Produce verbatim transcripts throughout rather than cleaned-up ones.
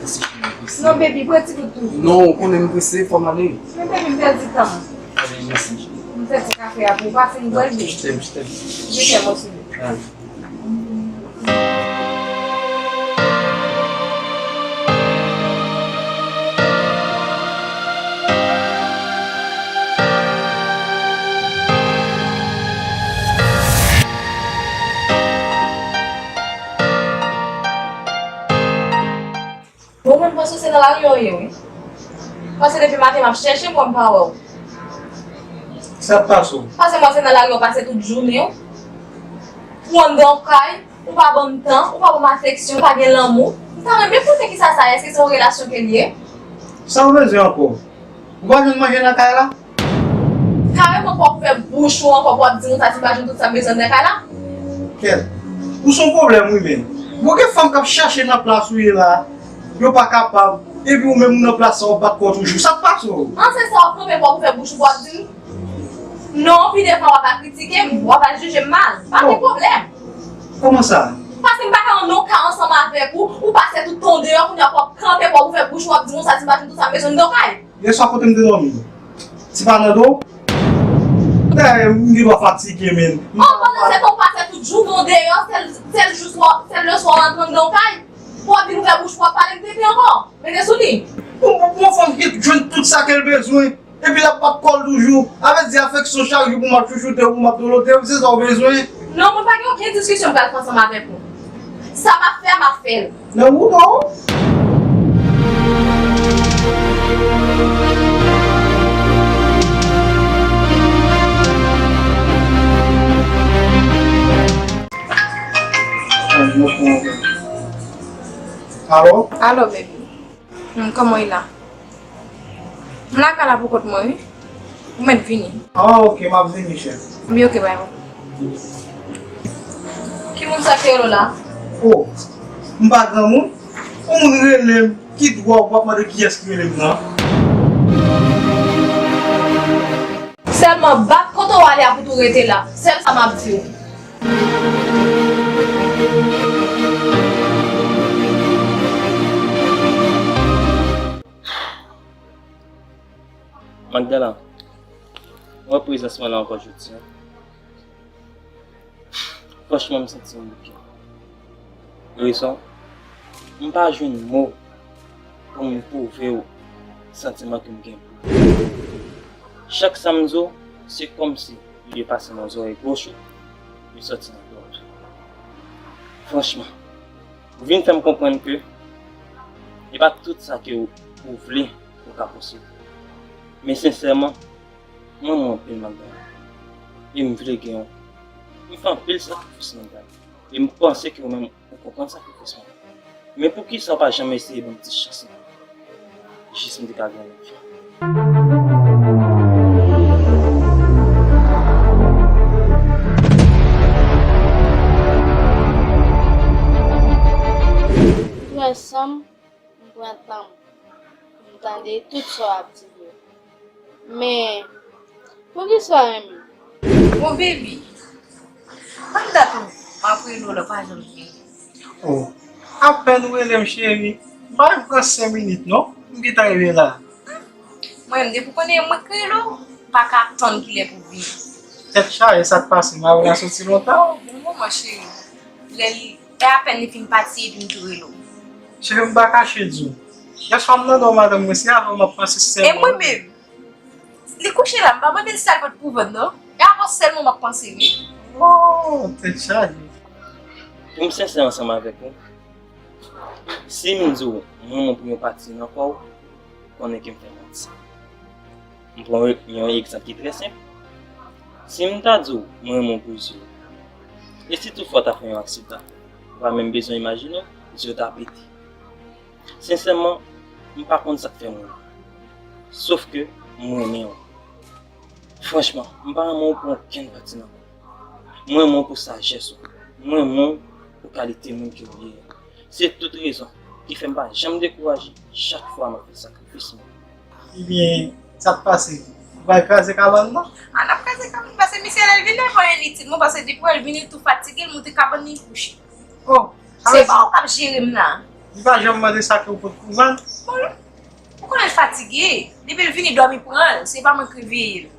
Mèsi, cheri, mèsi. Non, baby, pran ti gout tou. Non, ou konnen m prese, fò m ale. Men, baby, m pèdi tan. Ale, mèsi, cheri. M pèdi kafe a pou ou. Pase m bwè l byen. Je t'aime, je t'aime. Je t'aime aussi. Ale. Bon, mwen panse se nan lari w ye, wi. Paske depi maten m ap chèche w, m pa wè w. Sa k pase w? Paske mwen se nan lari w pase tout jounen w. Ou anndan w kay, ou pa ban m tan, ou pa ban m afeksyon, ou pa gen lanmou. M ta renmen konnen kisa sa ye, èske se yon relasyon ke l ye? Sa w bezwen ankò? Ou pa jwenn manje nan kay la? Kareman pou w ap ouvè bouch ou ankò pou w ap di moun sa ti pa jwenn tout sa m bezwen nan kay la? Kèt. Ou se yon pwoblèm, wi, men. Bon, gen fanm k ap chache nan plas ou ye la, yo pa kapab, epi ou menm ou nan plas sa w ap bat kò w toujou. Sa k pase w? An, se sa w ap kanpe pou w ap ouvè bouch ou pou w ap di m? Non, pi devan w ap al kritike m, w ap al jije m mal. Pa gen pwoblèm. Kòman sa? Paske m pa ka nan yon ka ansanm avèk ou, ou pase tout tan w deyò, kounye a pou w ap kanpe pou w ap ouvè bouch ou, w ap di moun sa ti pa jwenn tout sa m bezwen nan kay. Yèswa kote m te dòmi? Ti pa nan do? Dayè, m gen dwa fatige, men. Oh, pandan se tan w pase tout jounen w deyò, sèl, sèl jou swa, sèl leswa w rantre anndan w kay. Pou w ap vin ouvè bouch pou w ap pale m tenten ankò. Mete sou li. Bon, bon, bon, fanm ki jwenn tout sa ke l bezwen. Epi l ap bat kò l toujou. Avè di afeksyon chak jou pou m ap chouchoute w, pou m ap dolote w, se sa w bezwen? Non, mwen pa gen okenn diskisyon m pral fè ansanm avèk ou. Sa m ap fè a, m ap fè l. Nan woudo. Alo? Alo, baby. Hmm, kòman w ye la? M lakay la pou kont mwen, wi. Ou mèt vini. Ah, ok, m ap vini, chè. Wi, ok, bay, bye. Ki moun sa ki rele w la? Oh, m pa granmoun. Yon moun rele m, ki dwa w ap mande kiyès ki rele m nan? Sèlman bat kote w ale a pou tou rete la. Sèl sa m ap di w. Magdala, mwen prezans mwen la ankò jodi a. Franchman, m santi m bouke. Rezon, m pa jwenn mo pou m pwouve w santiman ke m gen pou ou. Chak sa m di w, se kòmsi li pase nan zòrèy goch ou, li sòti nan dwat ou. Franchman, ou vin fè m konprann ke e pa tout sa ke ou, ou vle ou ka posede. Men sensèman, mwen renmen w anpil, Magdala. E m vle gen w. M fè anpil sakrifis, Magdala. E m panse ke ou menm, ou konprann sakrifis mwen. Men poukisa w pa janm eseye ban m ti chans lan? Jis m te ka gen yon lòt fi. Frè Sam, m pran tan m pou m tande tout sa w ap di yo. Men, poukisa w renmen m? Bon, baby, ban m dat ou, m ap rele w la, w pa janm vini. Oh, apèn ou rele m, cheri. M pa menm pran senk minit, non. M gentan rive la. Mwen menm, depi w konnen mwen k rele w, m pa ka tann kilè pou w vini. Tèt chaje, sa k pase? Marina soti lontan? Bon moman, cheri. Lè li, e apèn li fin pati, epi m tou rele w. Cheri, m pa kache di w. Yèswa m nan dòmi avè m, mwen se avè w m ap panse sèlman. E mwen menm? Li kouche la, m pa mande l sa l pot pou vann, non. E avè w sèlman m ap panse, wi. Oh, tèt chaje. Pou m sensè ansanm avèk ou, si m di w m renmen w pou yon pati nan kò w, konnen ke m fè manti. M pran yon egzanp ki trè senp. Si m ta di w m renmen w pou zye w, e si toutfwa w ta fè yon aksidan, ou pa menm bezwen imajine w, zye w ta pete. Sensèman, m pa konn sa k fè m renmen w. Sof ke m renmen w. Franchman, m pa renmen w pou okenn pati nan kò w. M renmen w pou sajès ou. M renmen w pou kalite moun ke w ye a. Se tout rezon ki fè m pa janm dekouraje chak fwa m ap fè sakrifis mwen. Ebyen, sa k pase? Ou pral kraze kabann nan? A, n ap kraze kabann, paske misye lè l vini, li pran initil. Mwen panse depi w wè l vini, l tou fatige, l moute kabann li kouche. Oh, se pa ou k ap jere m la. Li pa janm mande sa ke ou pot pou vann. Bon, ou konnen l fatige. Depi l vini, dòmi pran l. Se pa mwen k reveye l.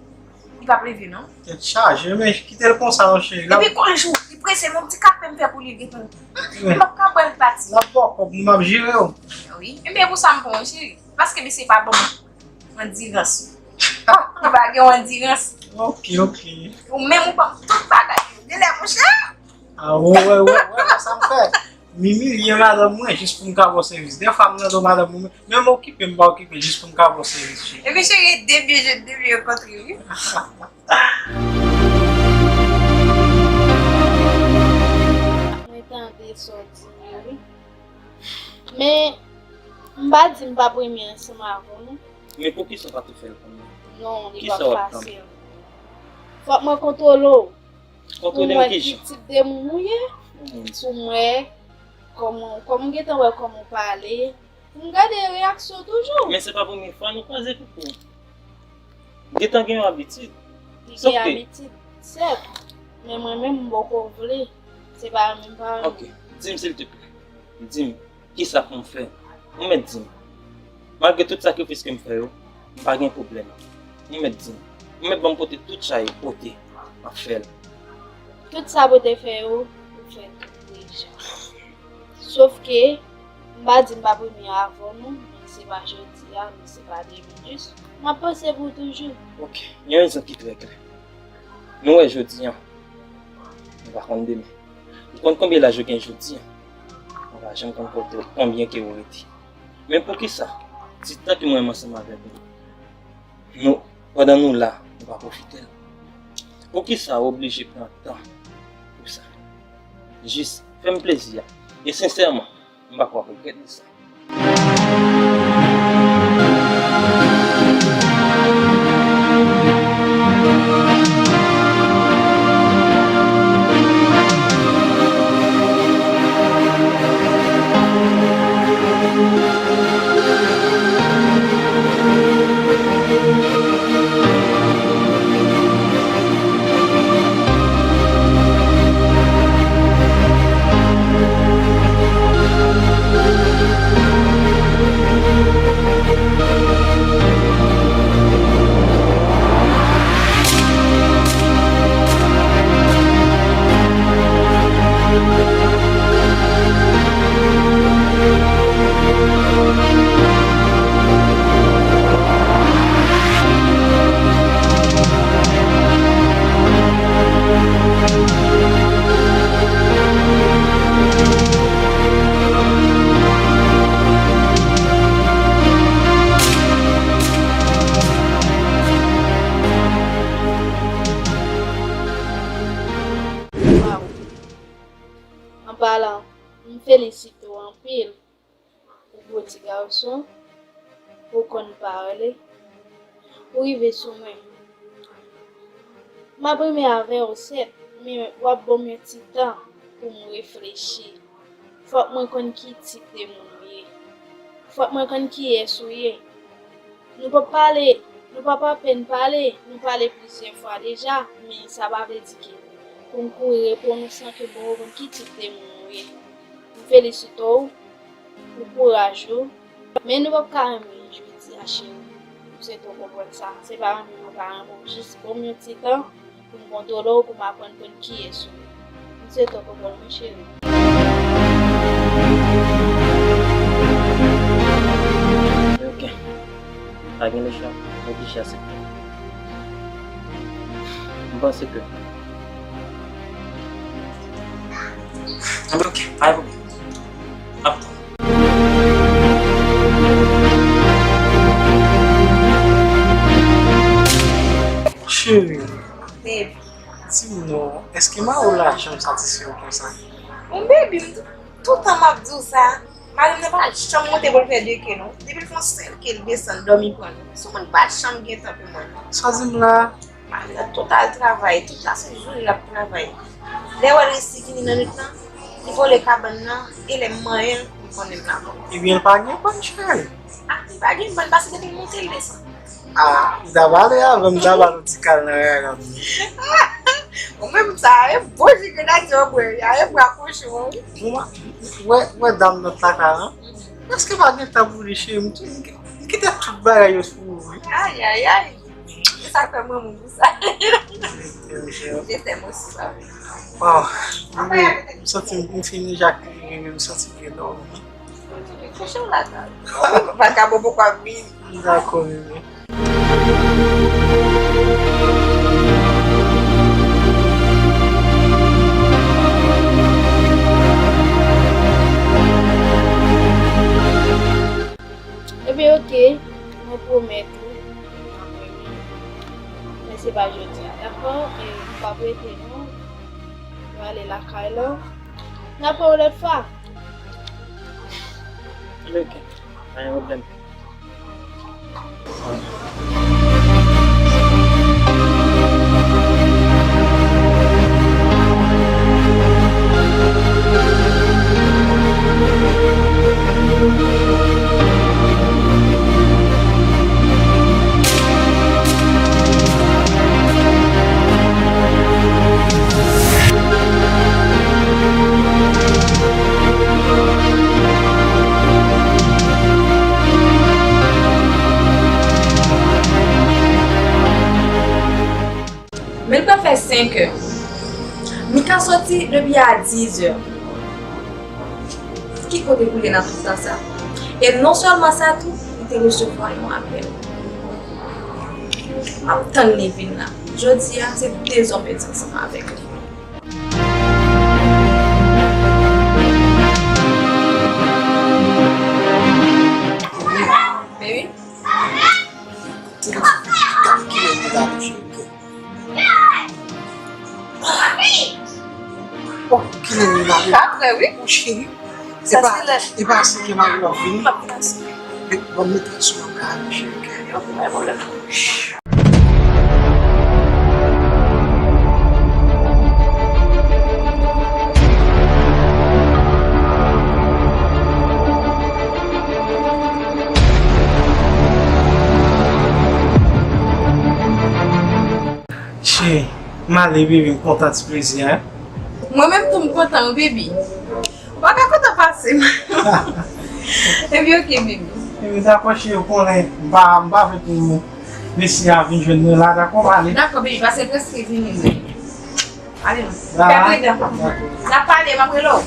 Li p ap leve, non. Tèt chaje, men kite l konsa, non, cheri. Depi gon jou, li prese, men yon ti kafe m fè pou li, l gentan. M p ap ka bwè l pati. L ap ba w kòb, nou m ap jere w. Wi. Enben, pou sa m pran w, cheri. Paske misye pa ban m andirans. Li pa gen yon andirans. Ok, ok. Ou menm ou ban m tout bagay yo. Genlè, monchè. Ah, wè, wè, wè, wè, wè sa m fè. M imilye madanm mwen jis pou m ka ba w sèvis. Dèfwa m nan do madanm mwen, menm okipe m pa okipe jis pou m ka ba w sèvis, cheri. Epi cheri, de byen jwenn, de byen rankontre, wi. Mwen tande sa w di yo, wi. Men, m pa di m p ap renmen ansanm avè w, non. Men poukisa w pa tou fè l konnen? Non, li p ap fasil. Fòk mwen kontwole w. Pou m wè ki tip de moun ou ye. Pou m wè kòman, kòm m gentan wè kòman w pale. Pou m gade reyaksyon w toujou. Men se pa premye fwa nou kwaze, Koukou. Gentan gen yon abitid. Li gen abitid, sèt. Men mwen menm, m poko vle. Se pa menm pa menm. Ok, di m silteplè. Di m. Kisa pou m fè? Ou mèt di m. Malgre tout sakrifis ke m fè yo, m pa gen pwoblèm. Ou mèt di m. Ou mèt ban m pote tout sa yo pote. M ap fè l. Tout sa pote fè yo, ou fè tout deja. Sof ke, m pa di m p ap renmen avè w non, men se pa jodi a, men se pa demen jis. M ap panse pou w toujou. Ok, gen yon rezon ki trè klè. Nou wè jodi a, nou pa konn demen. Ou konn konbyen laj ou gen jodi a? Ou pa janm konn kote, konbyen ke ou rete. Men poukisa, ti tan ke mwen menm ansanm avèk ou, nou, pandan nou la, nou pa pwofite l? Poukisa ou oblije pran tan pou sa? Jis fè m plezi a. E sensèman, m pa kwè w ap regrèt de sa. An palan, m felisite w anpil. Ou gwo ti gason, ou konn pale, ou rive sou mwen. M ap renmen avè w, sèt, men w ap ban m yon ti tan pou m reflechi. Fòk mwen konn ki tip de moun ou ye. Fòk mwen konn kiyès ou ye. Nou p ap pale, nou p ap apèn pale, nou pale plizyè fwa deja, men sa pa vle di ke pou m kouri reponn ou san ke m poko konn ki tip de moun ou ye. M felisite w pou kouraj ou, men nou p ap ka renmen jodi a, cheri. M swete w konprann sa. Se pa renmen mwen pa renmen w, jis ban m yon ti tan pou m kontwole w, pou m aprann konn kiyès ou ye. M swete w konprann, wi, cheri. Ok. Pa gen lechwa, m oblije aksepte. M panse ke Enben, ok, pa gen pwoblèm. M ap tann. Cheri, baby, di m non, èske mari w la janm satisfè w konsa? Bon, baby, m tou, toutan m ap di w sa. Mari m nan pa janm monte pou l fè de ke non. Depi l fè yon sèl ke l desann, dòmi pran l. Sou moun pa janm gen tan pou mwen. Sa di m la? Mari m nan tout al travay, tout la se jounen l ap travay. Lè w wè l resi vini nan nwit lan, li vole kabann nan, e lè m manyen l, li konnen m la ankò. Ebyen, l pa gen bann, cheri. Ah, li pa gen bann, paske depi l monte, l desann. Ah, li ta pale avè m, li ta ba nou ti kal nan gaga m. Ou menm sa, e bon ji grenadye w bwè, a e bwa kochon an, wi. Bon, wè, wè dam nan t lakay lan. Èske pa gen tan pou li, cheri? M tou, m kite tout bagay yo sou ou, wi. Ay, ay, ay. Se sa k fè m renmen w pou sa. Je t'aime aussi, papi. Waw, m santi m fin deja kriye, m santi m gen dòmi. Kouche w la, ta. Vakabon poko ap vini. Dakò, bebe. Ebyen, oke, mwen pwomèt ou, m ap revini. Men se pa jodi a, dakò? E m p ap rete, non. Mwen ale lakay la. N ap wè w lòt fwa. Oke, pa gen pwoblèm. Men l pral fè senkè. Mika soti depi a dizè. Ki kote pou l ye nan tout tan sa? E non sèlman sa tou, li te resevwa yon apèl. M ap tann li vin la. Jodi a, se dezòm edi ansanm avèk li. Baby. Gad kilè li la, cheri. Oh, kilè li la? Katrè, wi. Oh, cheri. Sa se lè. E pa, e pa se ke mari w ap vini? L ap vini. Bon, mete sou yon kare, cheri. Ok, pa gen pwoblèm. Cheri, m ale, baby, m kontan ti plezi a. Mwen menm tou, m kontan, wi, baby. Ou pa ka kontan pase m. Epi, oke, baby. Epi, dakò, cheri, ou konnen, m pa, m pa vle pou mesye a vin jwenn mwen la, dakò, m ale. Dakò, baby, paske l prèske vini, wi. Ale non. Fè pridan. N ap pale, m ap rele w.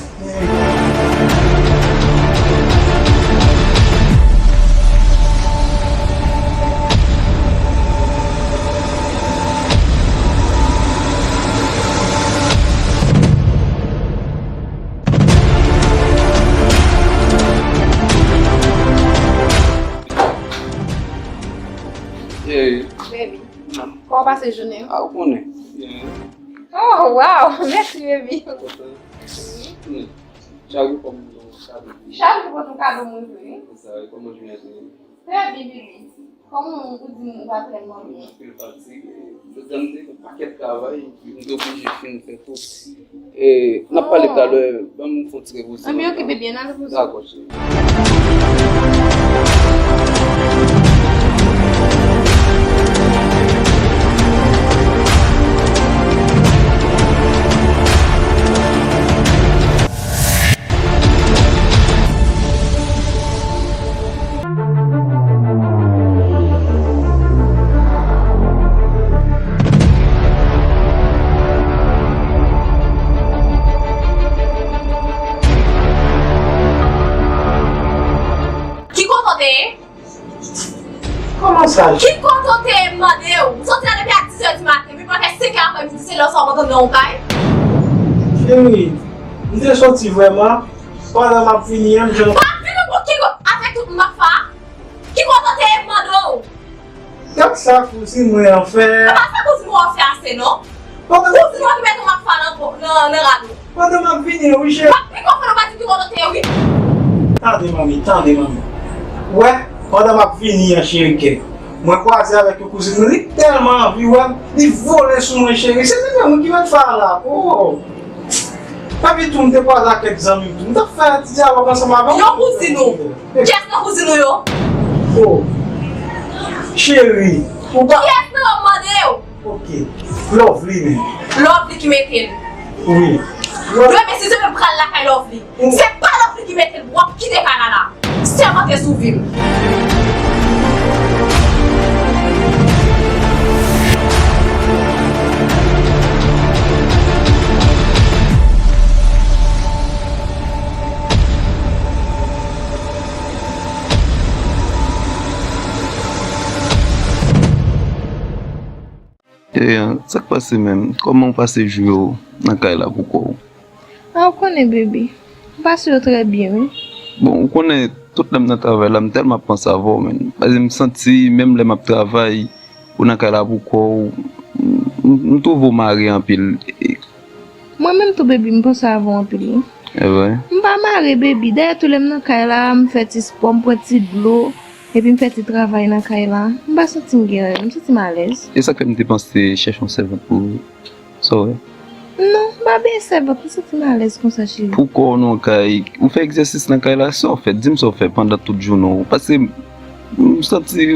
Hey. Baby. Kòman w pase jounen an? Ah, ou konnen. Byen. Oh, wow! Mèsi, baby. Chak jou kòm yon kado. Chak jou pote yon kado moun tou, wi. Se sa, wi. Kòman jounen an te ye? Trè byen, baby. Kòman ou di m ou pa trè byen? Anpil fatig. Jodi a, m te fè yon pakèt travay, m te oblije fin fè tout. E, n ap pale talè, ban m fè yon ti repoze. Anben, oke, bebe, n al repoze. Dakò, cheri. Ki kote w te ye? Kòman sa? Ki kote w te ye, m mande w? Ou soti la depi a dizè di maten, wi, prèske senkè aprèmidi, se lè sa w pa tande yon kay? Cheri, m te soti vrèman, pandan m ap vini an, m jwenn. M ap vini pou ki ko-, avèk tout moun m ap fè a? Ki kote w te ye, m mande w? Gad sa kouzin mwen an fè. Se pa sa kouzin mwen an fè ase, non. Pandan kouzin mwen ki mete w ap fè nan, nan, nan rad ou. Pandan m ap vini an, wi, cheri. W ap piko fè w pa di ki kote w te ye, wi. Tande, manmi, tande, manmi. Wè, pandan m ap vini an, cheri kè. Mwen kwaze avèk yon kouzin mwen, li tèlman anvi wè m, li vole sou mwen, cheri. Se li menm ki mèt fè a la. Oh. Epi tou, m te kwaze ak kèk zanmi m tou. M t ap fè ti dyalòg ansanm avè w. Yon kouzin ou? Kiyès nan kouzin ou yo? Oh. Cheri, ou pa. Kiyès nan yo m mande w? Ok. Lovely, men. Lovely ki mete l. Wi. Demen, si se mwen pral lakay Lovely, se pa Lovely ki mete l, w ap kite kay la la. Sèvante sou vi m. Eyan, sa k pase menm? Kòman w pase jou yo nan kay la poukò w? A, ou konnen, baby. M pase yo trè byen, wi. Bon, ou konnen, tout lè m nan travay la, m tèlman ap panse avè w, menm. Paske m santi, menm lè m ap travay, ou nan kay la poukò w, m, m, m twouve w mare anpil. E, Mwen menm tou, baby, m panse avè w anpil, wi. E vre? M pa mare, baby. Dayè tou lè m nan kay la, m fè ti spò, m pran ti dlo, epi m fè ti travay nan kay la. M pa santi m gen anyen, m santi m alèz. E sa k fè m te panse chèche yon sèvant pou ou? Sa w wè? Non, m pa bezwen sèvant, m santi m alèz konsa, cheri. Pou kò w nan kay, ou fè egzèsis nan kay la, sa w fè? Di m sa w fè pandan tout jounen w. Paske m santi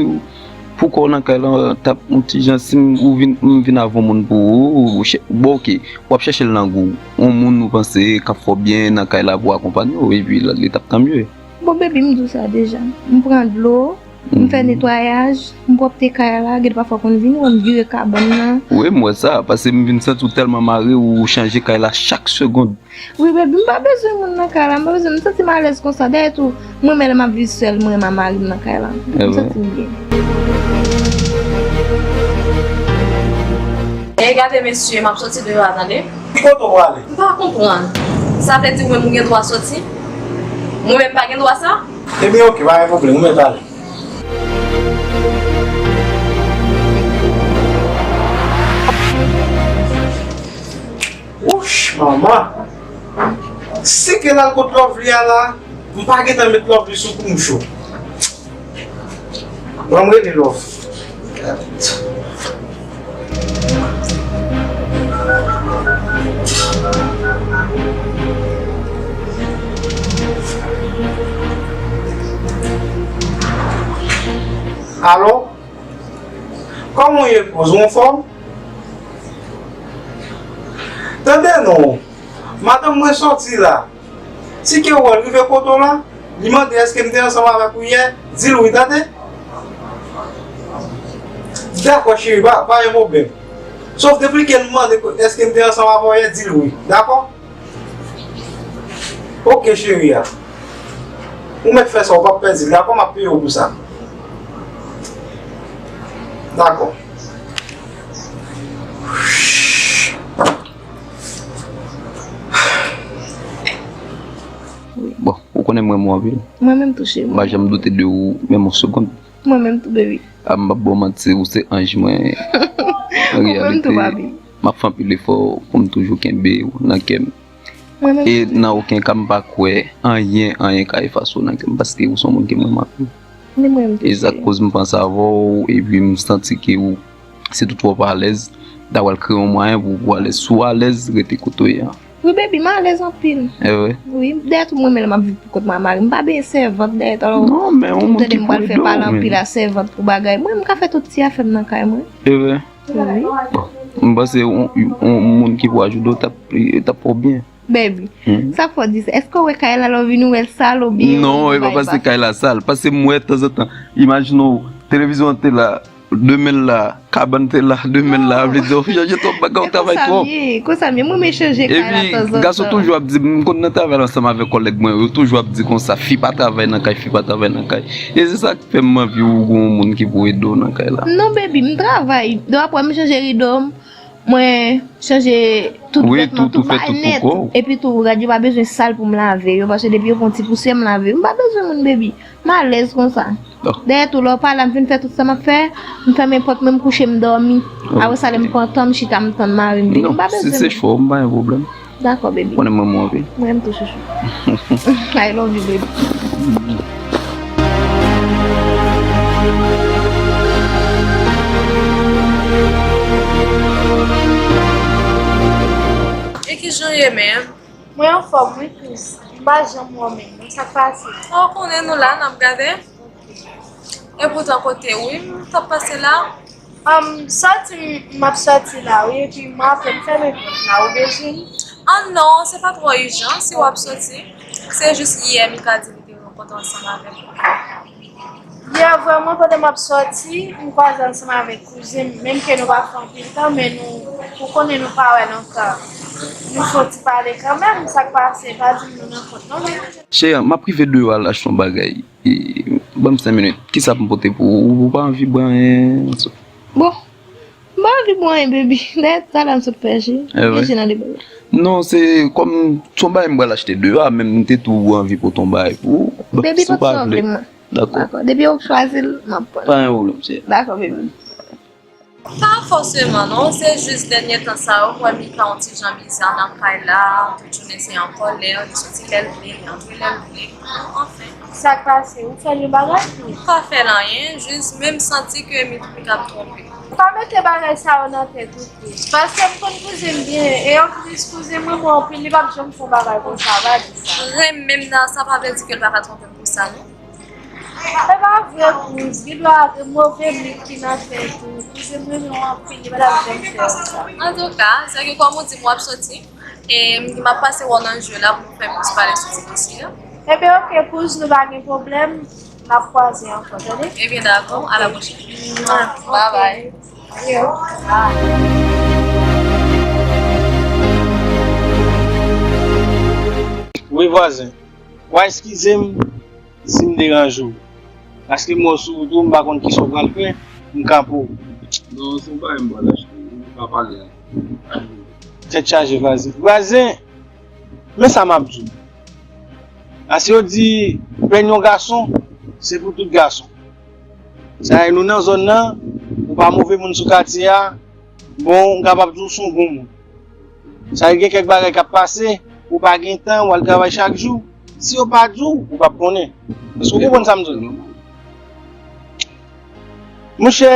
pou kò w nan kay la, t ap yon ti jan, si m, ou vin, m vin avè yon moun pou ou, ou chè-, bon, oke, w ap chèche l nan gou. Yon moun ou panse k ap fè w byen nan kay la pou akonpanye w, epi l, li t ap tan mye. Bon, baby, m di w sa deja. M pran dlo, m fè netwayaj, m pwòpte kay la, gen de pafwa konn vini wè m vire kabann nan. Wi, m wè sa, paske m vin santi w tèlman mare, ou chanje kay la chak segonn. Wi, baby, m pa bezwen moun nan kay la, m pa bezwen, m santi m alèz konsa. Dayè tou, mwen menm lè m ap viv sèl, mwen renmen mari m nan kay la. M santi m byen. E gade mesye, m ap soti deyò a, tande. Ki kote w prale? M pa konprann. Sa vle di ou menm ou gen dwa soti? Mwen menm m pa gen dwa sa? Ebyen, oke, pa gen pwoblèm, ou mèt ale. Wouch, manman! Si ke l al kot Lovely a la, m pa gentan met Lovely sou kou m cho. Ban m rele Love. Alo? Kòman w ye, kouz? Ou anfòm? Tande non, madanm mwen sòti la. Si ke w wè l rive kote w la, li mande èske m te ansanm avèk ou yè, di l wi, tande. Dakò, cheri, pa, pa gen pwoblèm. Sof depi ke l mande èske m te ansanm avè w yè, di l wi, dakò? Oke, cheri a. Ou mèt fè sa, ou p ap pèdi l, dakò? M ap peye w pou sa. Dakò. Bon, ou konnen m renmen w anpil. Mwen menm tou, cheri. M pa janm doute de ou, menm yon segonn. Mwen menm tou, baby. A, m p ap ba w manti, ou se anj mwen. An reyalite, m ap fè anpil efò pou m toujou kenbe w nan kè m. Mwen menm tou, baby. E nan okenn ka, m pa kwè anyen, anyen ka efase w nan kè m, paske ou se yon moun ke m renmen anpil. Ni mwen menm tou, cheri. E sa k koz m panse avè w, epi m santi ke ou, si toutfwa w pa alèz, ta pral kreye yon mwayen pou, pou w alèz. Si w alèz, rete kote w ye an. Wi, baby, m alèz anpil. E vre? Wi, dayè tou mwen menm lè m ap viv pou kont mwen ak mari m, m pa benyen sèvant dayè tou. Non, men yon moun ki pou ede w, men. Ou tande m pral fè pale anpil a sèvant pou bagay. Mwen, m ka fè tout ti afè m nan kay mwen. E vre? Wi. Bon, m panse yon, yon moun ki pou ajoute w t ap, t ap fè w byen. Baby, sa k fè w di sa? Èske w wè kay la lè w vini w wè l sal oubyen... Non, e pa paske kay la sal. Paske m wè tanzantan, imajine w, televizyon an te la, demen l la, kabann te la, demen l la, vle di w chanje twòp bagay, w travay twòp. Konsa m ye, konsa m ye. Mwen, mwen chanje kay la tanzantan. Epi, gason toujou ap di, m konn nan travay ansanm avèk kòlèg mwen yo, yo toujou ap di konsa, fi pa travay nan kay, fi pa travay nan kay. E se sa k fè m anvi w gon moun ki pou ede w nan kay la. Non, baby, m travay. Dè w ap wè m chanje rido m, mwen chanje tout vètman, tout bagay nèt. Epi tou, rad yo pa bezwen sal pou m lave yo, paske depi yo fè yon ti pousyè, m lave yo. M pa bezwen moun, baby. M alèz konsa. Dayè tou, lè w pa la, m fin fè tout sa m ap fè, m fèmen pòt mwen, m kouche, m dòmi. Apre sa, lè m pran tan, m chita, m tann mari m vini. M pa bezwen moun. Non, si se chwa w, m pa gen pwoblèm. Dakò, baby. Konnen m renmen w anpil. Mwen menm tou, chouchou. I love you, baby. E kijan w ye menm? Mwen anfòm, wi, kouz. M pa janm wè w menm. Sa k pase? Sa w konnen nou la, n ap gade. Epoutan kote w ye, m t ap pase la. Um, sòti, m ap sòti la, wi, epi m ape m fèmen pòt la, ou bezwen m? Ah non, se pa twò ijan, si w ap sòti. Se jis yè m ka di li te rankontre ansanm avèk ou. Yè, vrèman, pandan m ap sòti, m kwaze ansanm avèk kouzen m, menm ke nou pa fè anpil tan, men nou, ou konnen nou pa wè lontan. Nou fè yon ti pale kanmenm, sa k pase, pa di m nou nan kont non, men. Cheri, m ap rive deyò al achte yon bagay. E, ban m senk minit. Kisa pou m pote pou ou? Ou pa anvi bwè anyen? Bon, m pa anvi bwè anyen, baby. Dayè, talè a m sot fè ji. Eh, wi. Nan de bagay. Non, se kòm se yon bagay m pral achte deyò a, men m te tou anvi pote yon bagay pou ou. Baby, si w pa vle. Dakò. Dakò. Depi ou chwazi l, m ap pran l. Pa gen pwoblèm, cheri. Dakò, baby. Pa fòseman non, se jis dènye tan sa yo, m wè Mika yon ti jan biza nan kay la, tout jounen se an kòlè, li soti lè l vle, li antre lè l vle, anfen. Sa k pase? Ou fè l yon bagay? M pa fè l anyen, jis men m santi ke Mika ap twonpe m. Pa mete bagay sa yo nan tèt ou plis, paske m konn kouzen m byen, e anplis kouzen m renmen w anpil, li p ap janm fè yon bagay konsa, pa di sa. Renmen m nan sa pa vle di ke l pa ka twonpe m pou sa non. Se pa vre, kouz. Gen dwa gen move blik ki nan tèt ou. Kouz, mwen renmen w anpil, li pa t ap janm fè w sa. Antouka, sèke kòm ou di m w ap soti, e m di m ap pase wè w nan je la pou nou fè plis pale sou ti dosye a. Ebyen, oke, kouz, nou pa gen pwoblèm. N ap kwaze ankò, tande? Ebyen, dakò. A la pwochèn. Bye bye. Wi, vwazen. W a eskize m si m deranje w. Paske m wè w sou wout ou, m pa konn kisa w pral fè, m kanpe w. Non, se yon bagay m pral achte, m pa pale a. Tèt chaje, vwazen. Vwazen, men sa m ap di w. Paske yo di, pèn yon gason, se pou tout gason. Sa e nou nan zòn nan, ou pa move moun sou katye a, bon, m kapab di w se yon bon moun. Sa e gen kèk bagay k ap pase, ou pa gen tan, w al travay chak jou. Si yo pa di w, ou p ap konnen. Èske w konprann sa m di w? Monchè,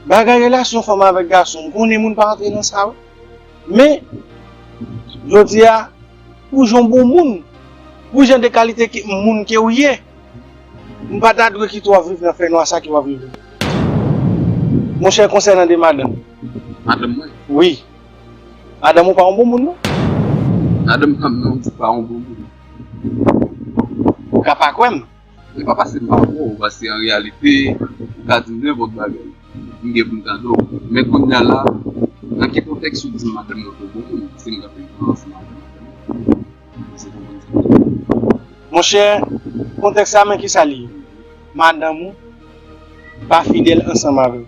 bagay relasyon fanm avèk gason, m konnen moun pa antre nan sa, wi. Men, jodi a, pou jan w bon moun, pou jan de kalite ki, moun ke w ye, m pa ta dwe kite w ap viv nan fènwa sa ke w ap viv. Monchè, konsènan de madanm. Madanm mwen? Wi. Madanm ou pa yon bon moun, non? Madanm pa m nan, ou di pa yon bon moun. Ou ka pa kwè m. Se pa paske m pa kwè w, paske an reyalite, ou ka di m nenpòt bagay. M gen pou m tande w. Men kounye a la, nan ki kontèks ou di m madanm nan pa yon bon moun, si m kanpe ansanm avè madanm nan? Monchè, kontèks la, men kisa li ye? Madanm ou pa fidèl ansanm avè w.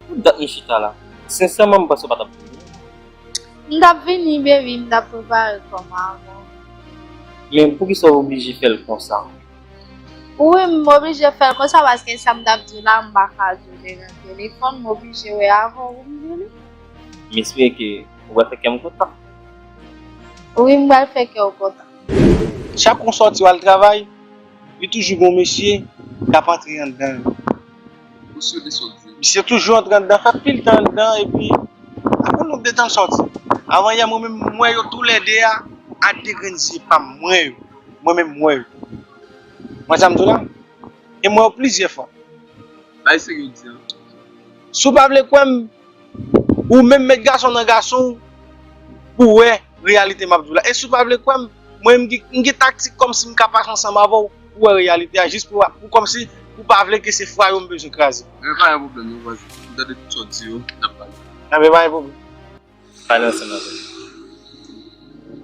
Pou dat m chita la, sensèman, m panse w pa t ap vini. M t ap vini, baby, m t ap prepare kò m avan. Men poukisa w oblije fè l konsa? Wi, m oblije fè l konsa paske sa m t ap di w la, m pa ka di w li nan telefòn, m oblije wè avan w pou m di w li. M espere ke ou pral fè kè m kontan. Wi, m pral fè kè w kontan. Chak ou sòti w al travay, li toujou gen yon mesye k ap antre anndan yo. Misye te sòti. Misye toujou antre anndan, fè pil tan anndan, epi apre yon de tan l sòti. Avan yè, mwen menm, m wè yo toulède a, a de grenn zye pa m, m wè yo. Mwen menm, m wè yo. Mwen sa m di w la? E m wè yo plizyè fwa. Bay serye w di an. Si w pa vle kwè m, ou menm met gason nan gason w pou w wè reyalite m ap di w la. E si w pa vle kwè m, mwen m gen, m gen taktik kòmsi m ka pase ansanm avè w pou w wè reyalite a, jis pou, pou kòmsi ou pa vle ke se fwa yo m bezwen kraze. Men pa gen pwoblèm non, vwazen. M tande tout sa w di yo, n ap pale. Enben, pa gen pwoblèm. Pale ansanm avè m.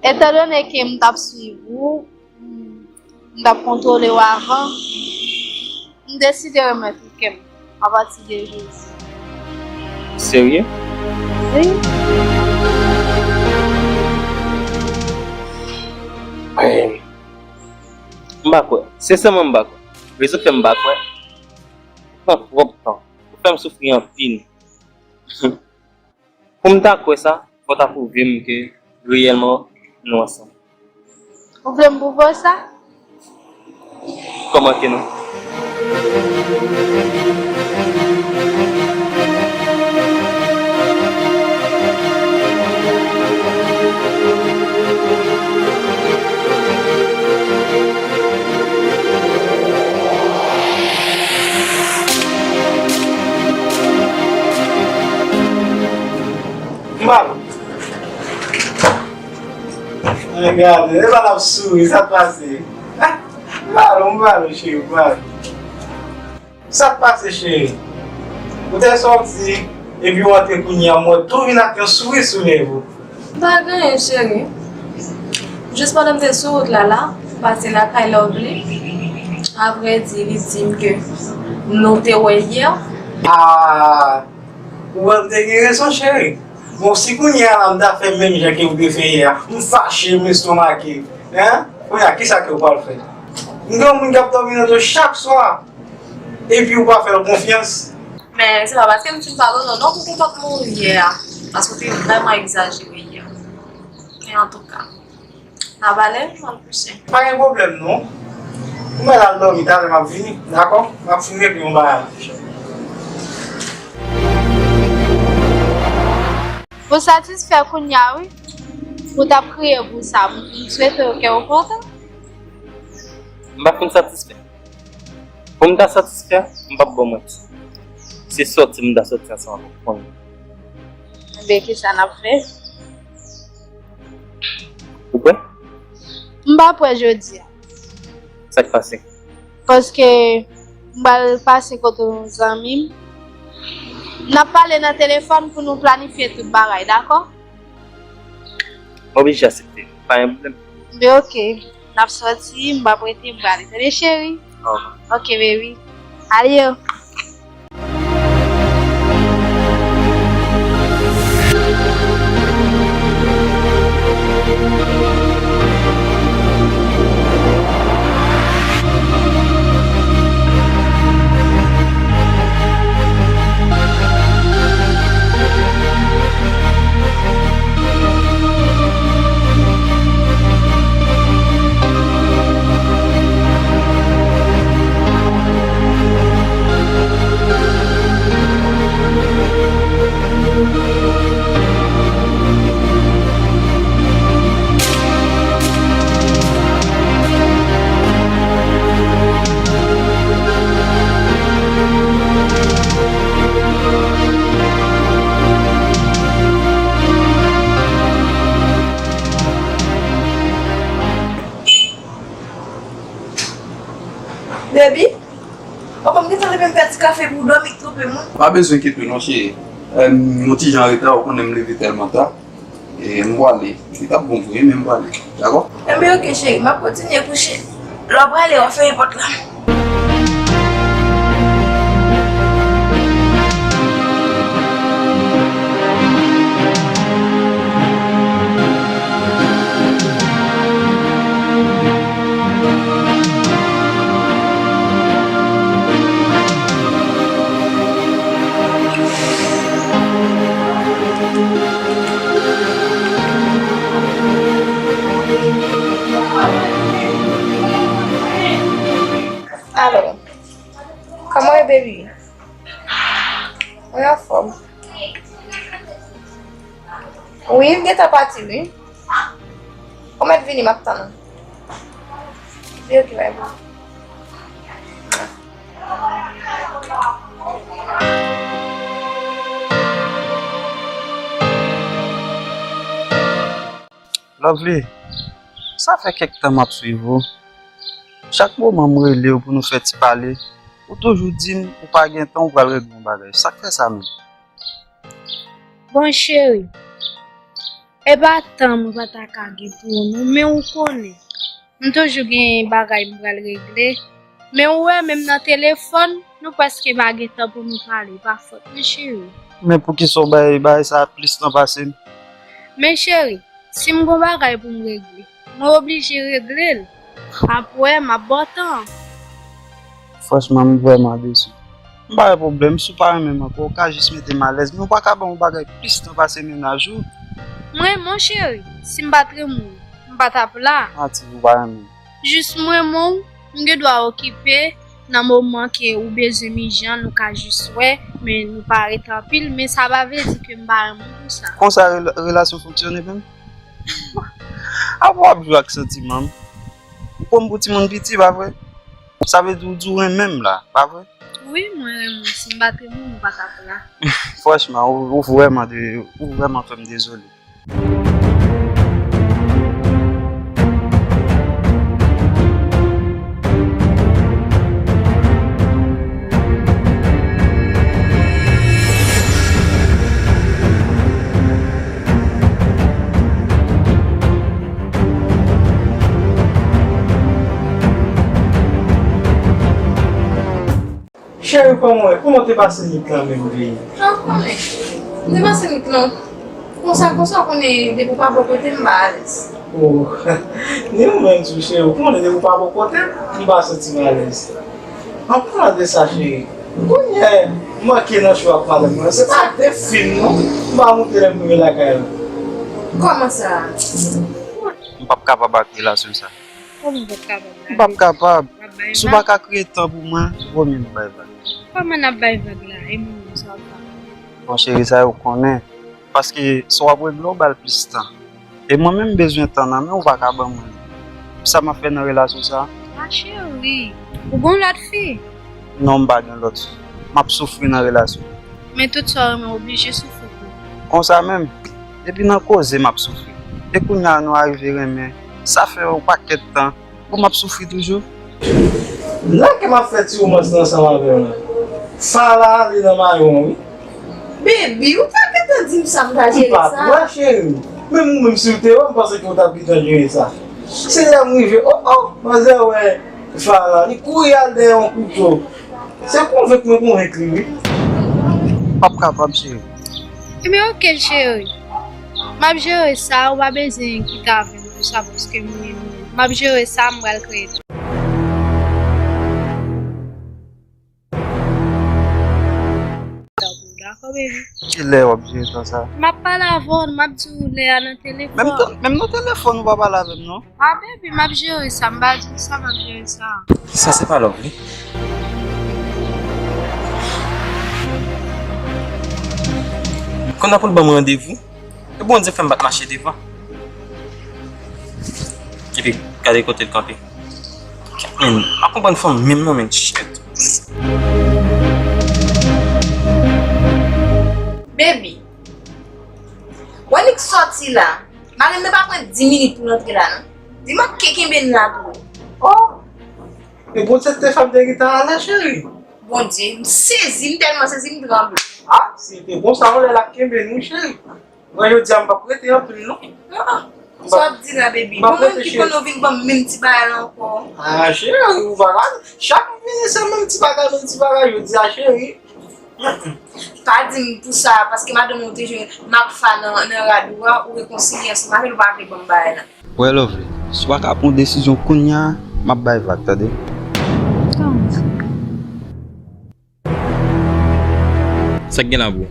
Etandone ke m t ap swiv ou, m t ap kontwole w avan, m deside remèt ou kè m apati de jodi. Serye? Wi. Em, m pa kwè. Sensèman, m pa kwè. Rezon k fè m pa kwè, pran twòp tan. Ou fè m soufri anpil. Pou m ta kwè sa, fò w ta pwouve m ke reyèlman nou ansanm. Ou vle m pwouve w sa? Kòman ke nou? Mbalo. Ay, gade, e pa l ap souri, sa k pase? Mbalo, mbalo, cheri, mbalo. Sa k pase, cheri? Ou te sòti, epi w antre kounye a, m wè tou vin ak yon souri sou lèv ou. M pa gen anyen, cheri. Jis pandan m te sou wout la, la, m pase lakay Lovely. Avrèdi, li di m ke nou te wè yè. Ah, ou wè m te gen rezon, cheri. Bon, si kounye a la, m ta fè menm jan ke ou te fè yè a, m fache, m estomake. Hein? Kounye a, kisa ke ou pral fè? M gen yon moun k ap dòmi nan do chak swa. Epi ou pa fè l konfyans. Men se pa paske m fin padone w non pou konpòtman w yè a, paske w te vrèman egzajere yè. Men antouka, n a pale, m al kouche. Pa gen pwoblèm non. Ou mèt al dòmi, talè m ap vini, dakò? M ap fin regle yon bagay. Ou satisfè kounye a wi. Ou t ap kriye pou sa, m swete w ke w kontan. M pa fin satisfè. Pou m ta satisfè, m p ap ba w manti. Se sòti m ta sòti ansanm avè w, konnen. Enben, kisa n ap fè? Ou kwè? M pa kwè jodi a. Sa k pase? Paske m pral pase kote yon zanmi m. N ap pale nan telefòn pou nou planifye tout bagay, dakò? M oblije aksepte. Pa gen pwoblèm. Enben, oke. N ap sòti, m p ap rete, m prale. Tande, cheri? Oke, baby. Adieu. Baby, papa m gentan leve m fè ti kafe pou w dòmi k twonpe m wi. Pa bezwen enkyete w non cheri. Em, yon ti jan anreta, ou konnen m leve tèlman ta. E m pwale. Li t ap bon vre, men m pwale. Dakò? Enben, oke, cheri. M ap kontinye kouche. Lè w prale, w ap fèmen pòt la. Alò, kòman w ye, baby? Mwen anfòm. Wi, m gentan pati, wi. Ou mèt vini, m ap tann ou. Wi, oke, bye, bye. Lovely, sa fè kèk tan m ap swiv ou. Chak moman m rele w pou nou fè ti pale, ou toujou di m ou pa gen tan, ou pral regle yon bagay. Sa k fè sa menm? Bon, cheri, e pa tan mwen pa ta ka gen pou ou non, men ou konnen, m toujou gen bagay m pral regle. Men ou wè, menm nan telefòn, nou prèske pa gen tan pou nou pale, pa fòt mwen, cheri. Men poukisa w bay bagay sa a plis tan pase m? Men, cheri, si m gon bagay pou m regle, mwen oblije regle l. Apre, m ap ba w tan. Franchman, m vrèman desi. M pa gen pwoblèm, si w pa renmen m ankò, ou ka jis mete m alèz, men ou pa ka ban m yon bagay plis tan pase mennaj ou. M renmen w, cheri. Si m pa t renmen w, m pa t ap la. Nativ, ou pa renmen m. Jis m renmen w, M gen dwa okipe nan moman ke ou bezwen m ijan, nou ka jis wè, men nou pa ret anpil, men sa pa vle di ke m pa renmen w pou sa. Konsa rela-, relasyon fonksyone menm? Apa w ap jwe ak santiman m? Ou pran m pou timoun piti, pa vre? Sa vle di ou di w renmen m la, pa vre? Wi, mwen renmen w. Si m pa t renmen w, ou pa t ap la. Franchman, ou, ou vrèman de, ou vrèman fè m dezole. Cheri, kòman w ye? Kòman w te pase nwit lan menm, veye? An konnen, cheri. M te pase nwit lan konsa, konsa, w konnen, depi w pa bò kote m, m pa alèz. Oh, ni ou menm tou, cheri, w konnen, depi w pa bò kote m, m pa santi m alèz. An palan de sa, cheri, kounye a, m manke nan cho ak madanm mwen, se pa de fim, non, m pa moute lè m rive lakay la. Kòman sa? M p ap kapab ak relasyon sa. Kòman w p ap kapab la? M p ap kapab. W ap bay vag? Si w pa ka kreye tan pou mwen, vòmye nou bay vag. Kòman n ap bay vag la? E mwen menm sa w ap fè? Bon, cheri, sa yo konnen. Paske si w ap regle, w ba l plis tan. E mwen menm, m bezwen tan nan men w, ou pa ka ban mwen li. Sa m ap fè nan relasyon sa? A cheri, ou gon lòt fi? Non, m pa gen lòt fi. M ap soufri nan relasyon. Men tout sa w renmen, w oblije soufri pou. Konsa menm, depi nan koze m ap soufri. E kounye a nou arive renmen. Sa fè yon pakèt tan. Bon, m ap soufri toujou. Nan ke m ap fè ti womans lan ansanm avè w la. Fala ale nan mayo an, wi. Baby, ou pa gentan di m sa m ta jere sa? M pa t wè, cheri. Menm ou menm si w te wè, m panse ke w t ap gentan jere sa. Se lè m rive, oh, oh, manzè wè Fala, li kouri al dèyè yon kouto. Se konvenk mwen konvenk li, wi. M p ap kapab, cheri. Ebyen, oke, cheri. M ap jere sa, ou pa bezwen kite avè m pou sa, paske m renmen w. M ap jere sa, m pral kreye. Dakò, baby. Kilè w ap jere tan sa? M ap pale avè w, m ap di w lè a nan telefòn. Menm nan telefòn, ou pa pale avè m, non? A, baby, m ap jere sa, m pa di w sa, m ap jere sa. Sa se pa love li. Konn ap pou l ban m randevou. E Bondye fè m pa t mache devan. Epi, gade kote l kanpe. Men, m pa konprann fanm menm non, men shit. Baby, wè nèg sòti la. Mari m nan pa pran dis minit pou l antre la, non. Li manke kenbe n la tou. Oh! E Bondye te fè m te gentan ale, cheri. Bondye, m sezi, m tèlman sezi, m tranble. Ah, si te konsa, yon lè l ap kenbe nou, cheri. Mwen, jodi a, m p ap rete anpil, non. Ah, sa w ap di la, baby? Gon moun ki konn ou vin ban m menm ti bagay la ankò. Ah, cheri, ou pa ka. Chak m vini, se menm ti bagay, menm ti bagay, jodi a, cheri. Pa di m pou sa, paske madanm ou te jwenn Makfa nan, nan rad ou a, ou rekonsilye ansanm avè l, ou pa vle ban m bagay la. Wè, Lovely, si w pa ka pran yon desizyon kounye a, m ap bay vag, tande? Kòman sa? Sa k gen la, bro?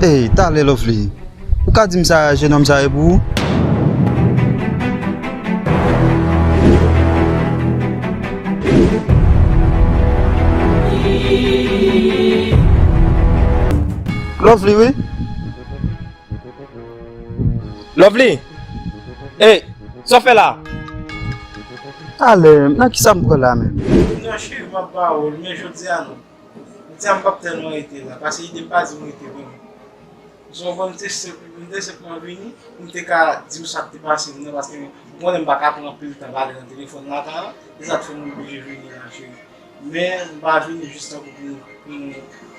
Ey, talè, Lovely. Ou ka di m sa jennonm sa ye pou ou? Lovely, wi. Lovely! Ey, sa w fè la? Talè, nan kisa m pran la menm? Non, cheri, m ap ba ou l, men jodi a non. Jodi a m p ap tèlman rete la, paske ide m pa di m rete vrèman. Ou konprann, m te senp, m te senpman vini, m te ka di w sa k te pase m nan, paske ou konnen m pa ka pran anpil tan pale nan telefòn la, ta, se sa k fè m oblije vini la, cheri. Men, m pa vini jis tankou pou m, pou m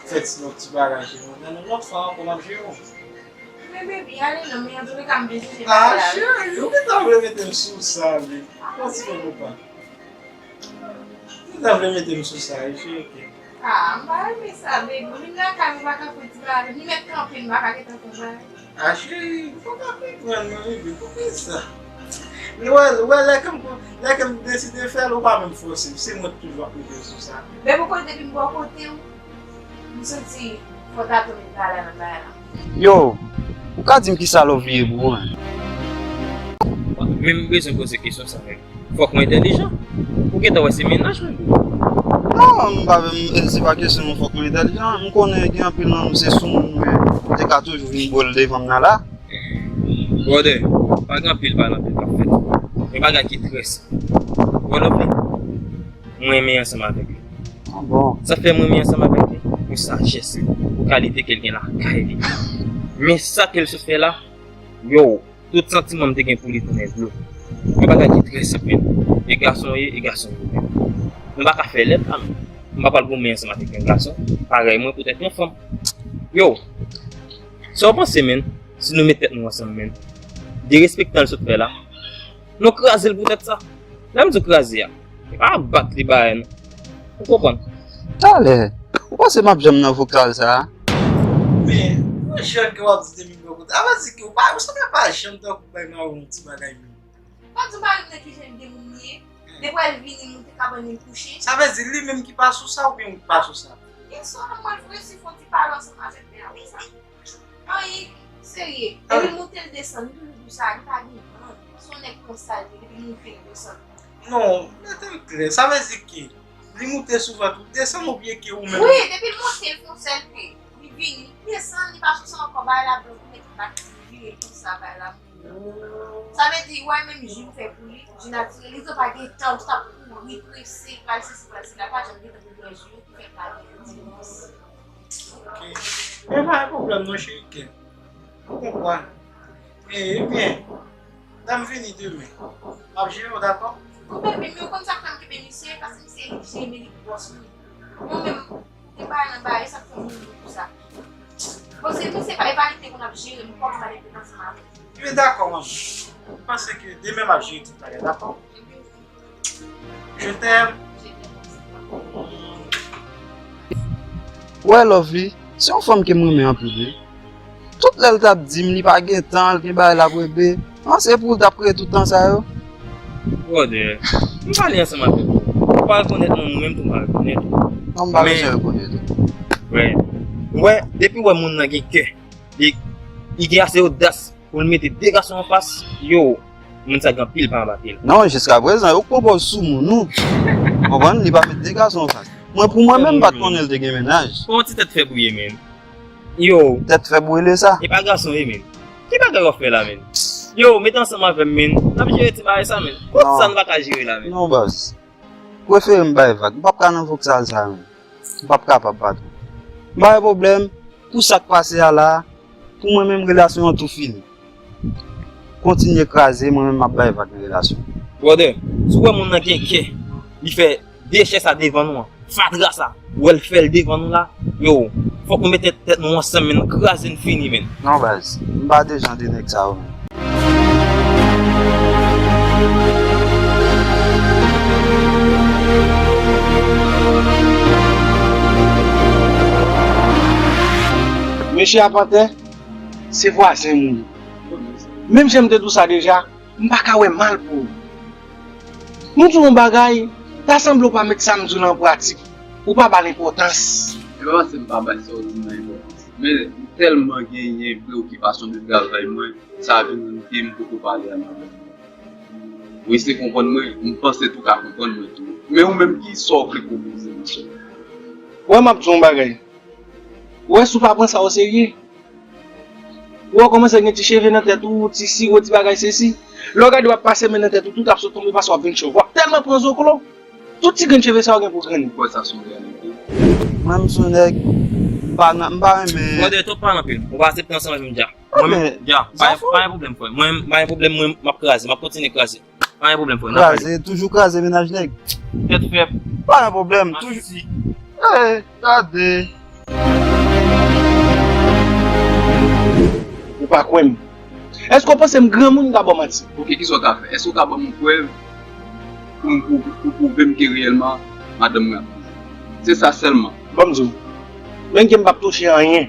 fè ti lòt ti bagay, cheri. Nan yon lòt fwa ankò, m ap jere w. Men, baby, ale non, men antouka, m bezwen jere bagay la, wi. Ah, cheri, ou gentan vle mete m sou sa, wi. Yon ti pè konpa. Ou ta vle mete m sou sa, wi, cheri. Ah, m pa renmen sa, baby. Ou vin lakay mwen, ou pa ka fè ti bagay. Ni mèt kanpe, m pa ka gentan fè bagay. Ah, cheri, ou pa ka konprann mwen, baby. Poukisa? Ou wè, ou wè, lè ke m, lè ke m deside fè l, ou pa menm fòse m. Se mwen k toujou ap mete w sou sa. Baby, ou konnen depi m bò kote w, m santi fò w ta tou met bagay la nan bagay la. Yo, ou ka di m kisa Lovely ye pou ou menm? Men m bezwen poze kesyon sa menm. Fòk mwen entèlijan. Ou gentan wè se mennaj mwen bro. Non, m pa menm, se pa kesyon fòk mwen entèlijan. M konnen gen anpil nan nou se sou moun, men ou te ka toujou vin bo l devan m nan la. Brother, pa gen anpil pale anpil k ap fèt. Yon bagay ki trè senp. Brother, mwen renmen ansanm avèk li. Ah bon? Sa fè mwen renmen ansanm avèk li, pou sajès li, pou kalite ke l gen lakay li. Men sa ke l sot fè la, yo, tout santiman m te gen pou li tounen dlo. Yon bagay ki trè senp, men. E gason ye, e gason ye menm. Nou pa ka fè lèt la, men. M pa pral goumen ansanm avèk yon gason parèy mwen poutèt yon fanm. Yo, sa w panse, men? Si nou met tèt nou ansanm, men. Derespektan l sot fè la, nou kraze l poutèt sa. Lè m di w kraze a, se pa bat li bagay non. Ou konprann? Talè, ou panse m ap janm nan vokal sa a? Men, yon jèn ke w ap di depi bò kote. A vle di ke ou pa, ou sanble pa janm tankou bay mawon yon ti bagay menm. Pa di mari m nan ki jan de moun li ye. Depi w al vini, moute kabann li kouche. Sa vle di li menm ki pa sou sa oubyen ou ki pa sou sa? Gen sa, mwen vre si fon ti pale ansanm avèk li a, wi sa. Anyen, serye. Depi l moute l desann, li toujou di w sa, li pa gen van. Se yon nèg konsa l ye, depi l moute l desann. Non, mete l klè. Sa vle di ke li moute souvan tou, desann oubyen ke ou menm? Wi, depi l moute, l fè yon sèl pe. Li vini, li desann, li pa sou sa ankò, bay la blan, pou mete bat li vire konsa, bay la blan. Sa vle di, wè menm ji m fè pou li, ji natirèl, li di w pa gen tan, ou t ap kouri, prese, pral sesi, pral sela, pa janm gen tan pou bwè ji yo, ki fè l pa gen ti plis. Ok. Men pa gen pwoblèm non, cheri kè m. Ou konprann. E, ebyen, lè m vini demen, m ap jere w, dakò? Ou bebe, men ou konn sa k fè m kenbe misye, paske misye jene li bòs mwen. Mwen menm, te bay nan bay, sa k fè m mouri pou sa. Bon, se misye pa, e pa li te konn ap jere m, kòm m pa te ansanm avè l. Ebyen, dakò, manmi. M panse ke demen m ap jere tout bagay, dakò? Je t'aime. Ou wè Lovely, se yon fanm ke m renmen anpil wi. Tout lè l t ap di m li pa gen tan, l gen bagay l ap regle, an se pou l t ap kreye tout tan sa yo. Brother, m pale ansanm avè w. Ou pa rekonèt mwen, mwen menm tou m pa rekonèt ou. Non, m pa bezwen rekonèt ou. Wè, wè, depi w wè moun nan gen kè, li, li gen ase odas pou l mete de gason anfas, yo, moun sa gen anpil pa anba pye l. Non, jiskaprezan, yo k pran pòz sou moun ou. Konprann? Li pa met de gason anfas. Mwen, pou mwen menm, m pa t konnen l te gen mennaj. Fè yon ti tèt fèb ou ye, men. Yo. Tèt fèb ou rele sa? E pa gason ye, men. Ki bagay w ap fè la, men? Yo, mete ansanm avè m, men. N ap jere ti bagay sa, men. Kot sa n pa ka jere la, men? Non, baz. Prefere m bay vag. M p ap ka nan vokal sa, men. M p ap kapab, patwon. M pa gen pwoblèm. Pou sa k pase a la, pou mwen menm, relasyon an tou fini. Kontinye kraze, mwen menm, m ap bay vag nan relasyon. Brother, si w wè moun nan gen kè, li fè dechè sa devan nou an, fatra sa, ou wè l fè l devan nou la, yo, fòk nou mete tèt nou ansanm, men n kraze n fini, men. Non, baz, m pa de jan de nèg sa yo, men. Mesye Apantè, se vwazen m ou ye. Menm jan m te di w sa deja, m pa ka wè mal pou ou. M di w yon bagay, ta sanble w pa met sa m di w lan an pratik. Ou pa ba l enpòtans. E pa paske m pa bay sa w di m nan enpòtans. Men m tèlman genyen preokipasyon de travay mwen, sa vin ke m poko pale a madanm mwen. Ou eseye konprann mwen, m panse tou ka konprann mwen tou. Men ou menm, ki sa w vle pwopoze m, monchè? Wè, m ap di w yon bagay. Ou wè, si w pa pran sa oserye, ou wè w kòmanse gen ti cheve nan tèt ou, ti siro, ti bagay sesi. Lè w gade w ap pase men nan tèt ou, tout ap sot tonbe paske w ap vin chòv. W ap tèlman pran zoklo, tout ti grenn cheve sa yo gen pou grenn. Ou kwè sa se yon reyalite? Mwen, m se yon nèg, m pa nan, m pa renmen. Brother, twòp pale anpil. Ou pa aksepte ansanm avè m dja. Mwen menm, dja, pa gen pwoblèm, frè. Mwen, pa gen pwoblèm, mwen, m ap kraze, m ap kontinye kraze. Pa gen pwoblèm, frè, n ap pale. Kraze, toujou kraze mennaj nèg. Tèt fèb. Pa gen pwoblèm, toujou. Eh, gade. Ou pa kwè m. Èske w panse m granmoun m ka ba w manti? Ok, kisa w ka fè? Èske w ka ban m yon prèv pou m pou, pou pwouve m ke reyèlman madanm mwen ap manje? Se sa sèlman. Ban m di w. Menm ke m p ap touche anyen.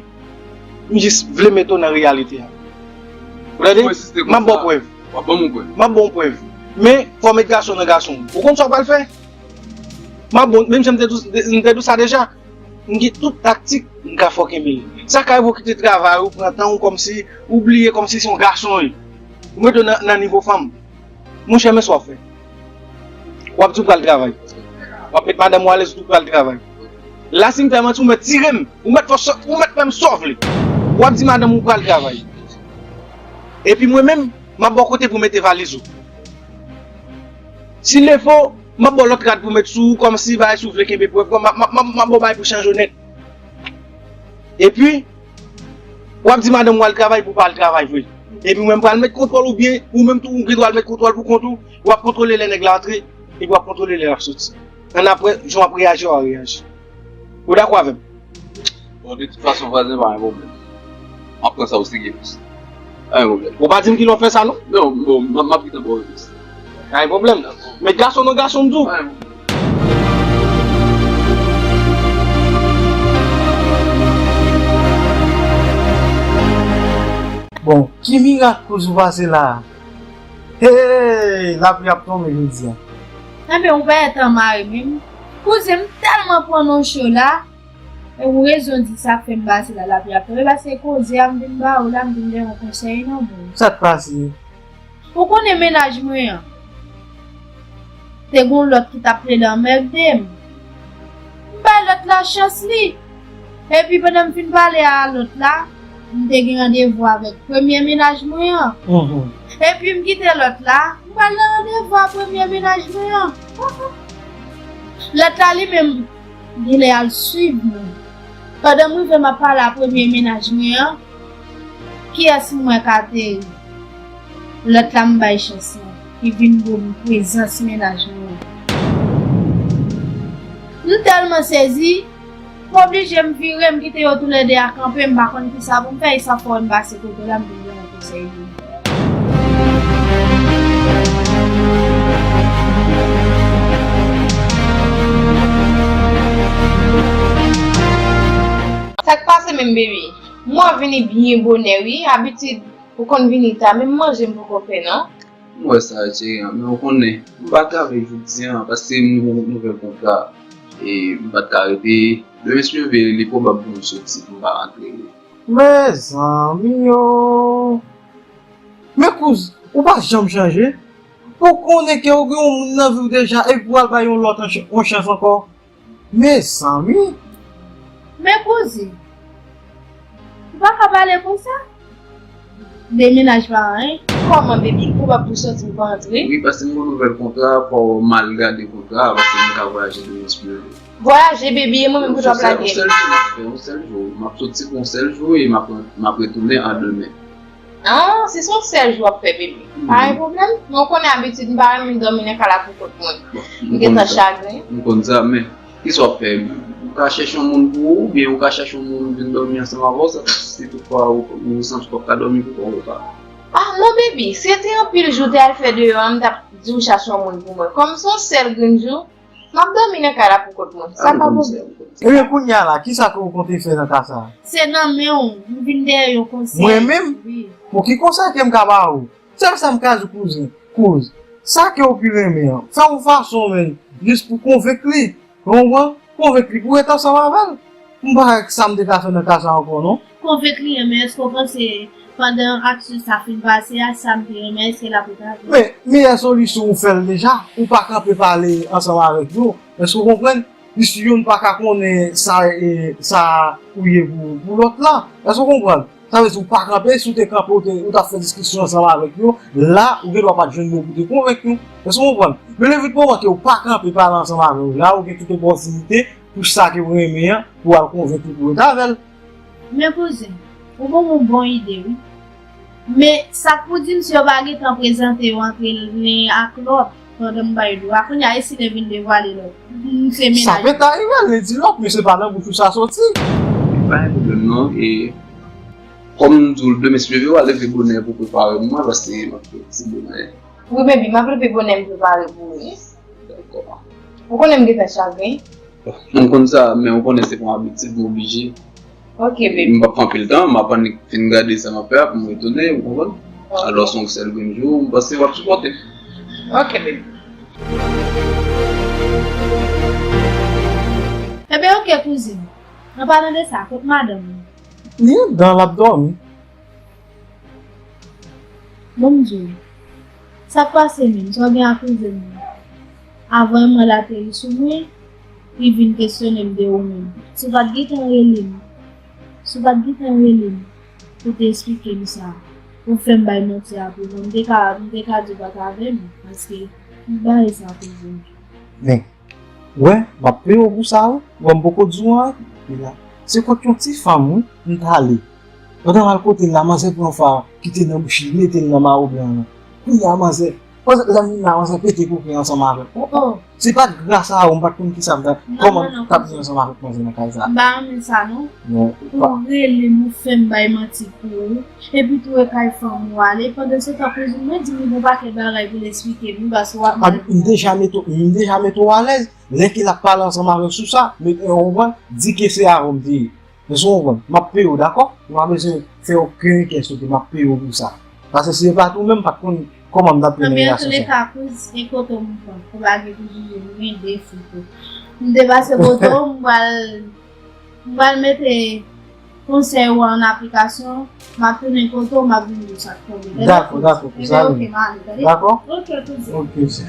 M jis vle mete w nan reyalite a. Ou tande? M ap ba w prèv. W ap ban m yon prèv. M ap ba w yon prèv. Men, fò w met gason nan gason. Ou konn sa w pral fè? M ap ba w, menm jan m te di w, m te di w sa deja. M gen tout taktik m ka fè w kenbe l. Sa ka rive w kite travay ou, pran tan ou kòmsi, ou bliye kòmsi se yon gason w ye. Ou mete w nan, nan nivo fanm. Monchè, men sa w ap fè. W ap di w pral travay. W ap met madanm ou alèz, ou pral travay. La, si m fè manti, ou mèt tire m. Ou mèt fè sa, ou mèt fè m sa w vle. W ap di madanm ou pral travay. Epi mwen menm, m ap ba w kote pou mete valiz ou. Si le fo, m ap ba w lòt rad pou met sou ou, kòmsi bagay si w vle kenbe prèv, m ap, m ap, m ap, m ap ba w bagay pou chanje w nèt. Epi, w ap di madanm ou al travay pou w pa al travay vre. Epi mwen m pral met kontwòl oubyen ou menm tou ou gen dwa al met kontwòl pou kont ou, w ap kontwole lè nèg la antre epi w ap kontwole lè l ap soti. Annapre, jan w ap reyaji, w a reyaji. Ou dakò avè m? Bon, de tout fason, vwazen, pa gen pwoblèm. M ap pran sa o serye, bòs. Pa gen pwoblèm. Ou pa di m kilè w fè sa, non? Non, bon, m, m ap gentan ba w repons. Pa gen pwoblèm. Met gason nan gason, m di w. Pa gen pwoblèm. Bon, ki mirak kouz ou pase la a? Hey, lapli ap tonbe jodi a. Enben, ou pa gentan mare menm. Kouzen, m tèlman pran nan cho la. E ou rezon di sa k fè m pase la, lapli ap tonbe, paske koze a m vin ba ou la, m vin gen yon konsèy nan men w. Sa k pase? Ou konnen mennaj mwen an, te gon lòt ki t ap plede anmède m. M bay lòt la chans li. Epi pandan m fin pale a lòt la, m te gen randevou avèk premye mennaj mwen an. Mhm. Epi m kite lòt la, m pral nan randevou a premye mennaj mwen an. Lòt la li menm, genlè al swiv mwen. Pandan m rive m ap pale a premye mennaj mwen an, kiyès m wè k ateri? Lòt la m bay chans lan, ki vin ban m prezans mennaj mwen an. M tèlman sezi, m oblije m vire, m kite yo toulède a kanpe, m pa konn kisa pou m fè, e sa fè w wè m pase kote la, m vin gen yon konsèy pou ou. Sa k pase menm, baby? Mwen vini byen bonè, wi. Abitid ou konn vini ta, menm manje m poko fè, non. M wè sa, cheri an, men ou konnen, m pa travay jodi a, paske m gen yon nouvèl kontra. E m pa t ka rete. Demen si Dye vle, li pwobab pou m soti, pou m pa rantre. Mezanmi o! Men kouz, ou pa janm chanje? Ou konnen ke ou gen yon moun nan vi w deja, epi pou w al bay yon lòt yon ch-, yon chans ankò? Mezanmi! Men kouzin, ou pa ka pale konsa. De mennaj pa anyen. Kòman, baby? Ou pa pou soti, ou pa antre? Wi, paske m gon nouvèl kontra, fò w mal gade kontra a, paske m ka vwayaje demen si Dye vle. Vwayaje, baby, e mwen menm pou w t ap lage m? Yon sèl jou m ap fè, yon sèl jou. M ap soti pou yon sèl jou e m ap, m ap retounen an demen. Ah, si se yon sèl jou w ap fè, baby, pa gen pwoblèm. Men w konnen abitid m pa renmen dòmi nan kay la pou kont mwen. M gentan chagren. M konn sa, men kisa w ap fè? Ou ka chèche yon moun pou ou, oubyen ou ka chèche yon moun vin dòmi ansanm avè w, sa, si toutfwa ou, ou santi w p ap ka dòmi pou kont ou, ou ka. Ah, non, baby, si se te anpil jou w te al fè deyò a, m t ap di w chache yon moun pou mwen. Kòm se yon sèl grenn jou, m ap dòmi nan kay la pou kont mwen. Sa pa pwoblèm. Ebyen, kounye a la, kisa ke w konte fè nan ka sa a? Se nan men w, m vin dèyè yon konsèy. Mwen menm? Wi. Bon, ki konsèy ke m ka ba ou? Sèl sa m ka di w, kouzin, kouz, sa ke w pi renmen an, fè yon fason, men, jis pou konvenk li. Ou konprann? Konvenk li pou w ret ansanm avè l. M pa wè sa m te ka fè nan ka sa a ankò, non. Konvenk li, men èske w panse pandan aksyon sa fin pase a, sa m te renmen, èske l ap ret avè l? Men, meyè solisyon ou fè l deja, ou pa kanpe pale ansanm avèk yo. Èske w konprann? Plis youn pa ka konnen sa, e, sa ou ye pou, pou lòt la. Èske w konprann? Sa vle di ou pa kanpe, si w te kanpe, ou te, ou t ap fè diskisyon ansanm avèk yo, la, ou gen dwa pa t jwenn moun pou te konvenk nou. Èske w konprann? Men lè vin moman ke ou pa kanpe pale ansanm avè l, la, ou gen tout opòtinite pou sa ke w renmen an, pou w al konvenk li pou w ret avè l. Men kouzen, ou ban m yon bon ide, wi. Men, sa k pou di m si yo pa gentan prezante yo antre len ak lòt pandan m bay dlo a? Kounye a, e si lè vin devwale lòt? M se mennaj. Sa peta rive, len di lòt, men se pa nan bouch ou sa soti. Pa gen pwoblèm, non. E, kòm m di w, demen, si Dye vle, w a leve bonè pou prepare m, paske m ap fè ti bonè. Wi, baby, m ap leve bonè, m prepare pou ou, wi. Dakò. Ou konnen m gentan chagren. M konn sa, men ou konnen se pa yon abitid, m oblije. Ok, baby. M p ap pran anpil tan, m ap annik fin gade sa m ap fè a pou m retounen, ou konprann? Ok. Alò, se yon sèl grenn jou, m panse w ap sipòte m. Ok, baby. Ebyen, ok, kouzin. An palan de sa, kot madanm ou? Li anndan, l ap dòmi. Bon, m di w, Sa k pase menm? Sa w gen ak kouzen m nan? Avan mwen l ateri sou mwen, li vin kesyone m de ou menm. Si w pa t gentan rele m, si w pa t gentan rele m pou te esplike m sa, pou fè m bay manti a pou mwen, m te ka, m te ka di w pa t avè m, paske m bare sa kouzen m. Men, Ou wè, m ap peye w pou sa, wi. Ou wè, m poko di w anyen. Epi la, se kot yon ti fanm, wi, m t ale. Pandan m al kote l la, manzè pran fa ki te nan bouch li, mete l nan mawo blan an. Kounye a, manzè, manzè, lè m vin la, manzè pete koken ansanm avè m. Oh, oh. Se pa t gras a ou, m pa t konn kisa m ta, kòman m t ap viv ansanm avèk manzè nan kay sa. M pa renmen sa, non. Non. Ou rele m, ou fè m bay manti pou ou. Epi tou e kay fanm ou ale. Pandan se tan, kouzin mwen di m li gon pakèt bagay pou l esplike m, paske w ap... A, m deja mete w, m deja mete w alèz. Lè ke l ap pale ansanm avè w sou sa, mete, w konprann, di ke se avè w m te ye. Èske w konprann? M ap peye w, dakò? Ou pa bezwen fè okenn rekè sou ke m ap peye w pou sa. Paske si se pa t ou menm, m pa t konn kòman m t ap jwenn relasyon sa. Anben, antouleka, kouz, e kote w m pran. Ou pa gen pou jije m, gen de fi tou. M te pase kote w, m pral M pral mete konsèy ou an aplikasyon, m ap tounen kote w, m ap vin di w sa k tonbe. Tande, dakò, kouz? Dakò, kouz, ebyen, ale. Oke, m ale, tande? Dakò? Oke, kouz. Oke, sè.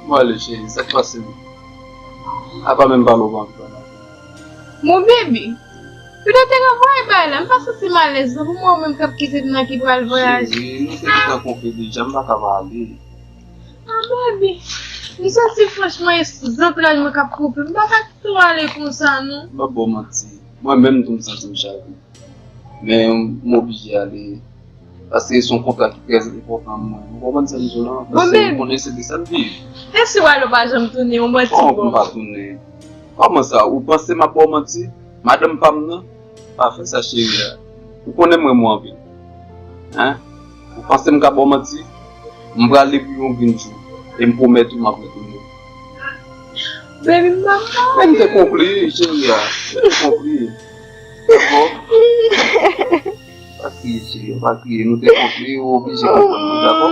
Bon, ale, cheri, sa k pase menm? Apa menm pale w pa anvi pale avè m? Bon, baby, ou ta te ka voye bay la, m pa santi m alèz non, pou mwen ou menm k ap kite m nan ki pral voyaje. Cheri, nou te gentan kontre deja, m pa ka pa ale. Ah, baby, m santi franchman e zantray mwen k ap koupe, m pa ka kite w ale konsa non. M p ap ba w manti, mwen menm tou m santi m chagren. Men m oblije ale. Paske se yon kontra ki trè enpòtan pou mwen. Ou konprann sa m di w lan? Paske m konnen se de sa n viv. Èske w ale w pa janm tounen, yon manti bon? Kòman pou m pa tounen? Kòman sa? Ou panse m ap ba w manti? Madanm pa m nan? Pa fè sa, cheri a. Ou konnen m renmen w anpil. Hein? Ou panse m ka ba w manti? M prale pou yon grenn jou. E m pwomèt ou m ap retounen. Baby, m pa... Men m te konkli, cheri a. M te konkli. Dakò? Pa kriye, cheri, pa kriye. Nou te konkli, ou oblije konprann mwen, dakò?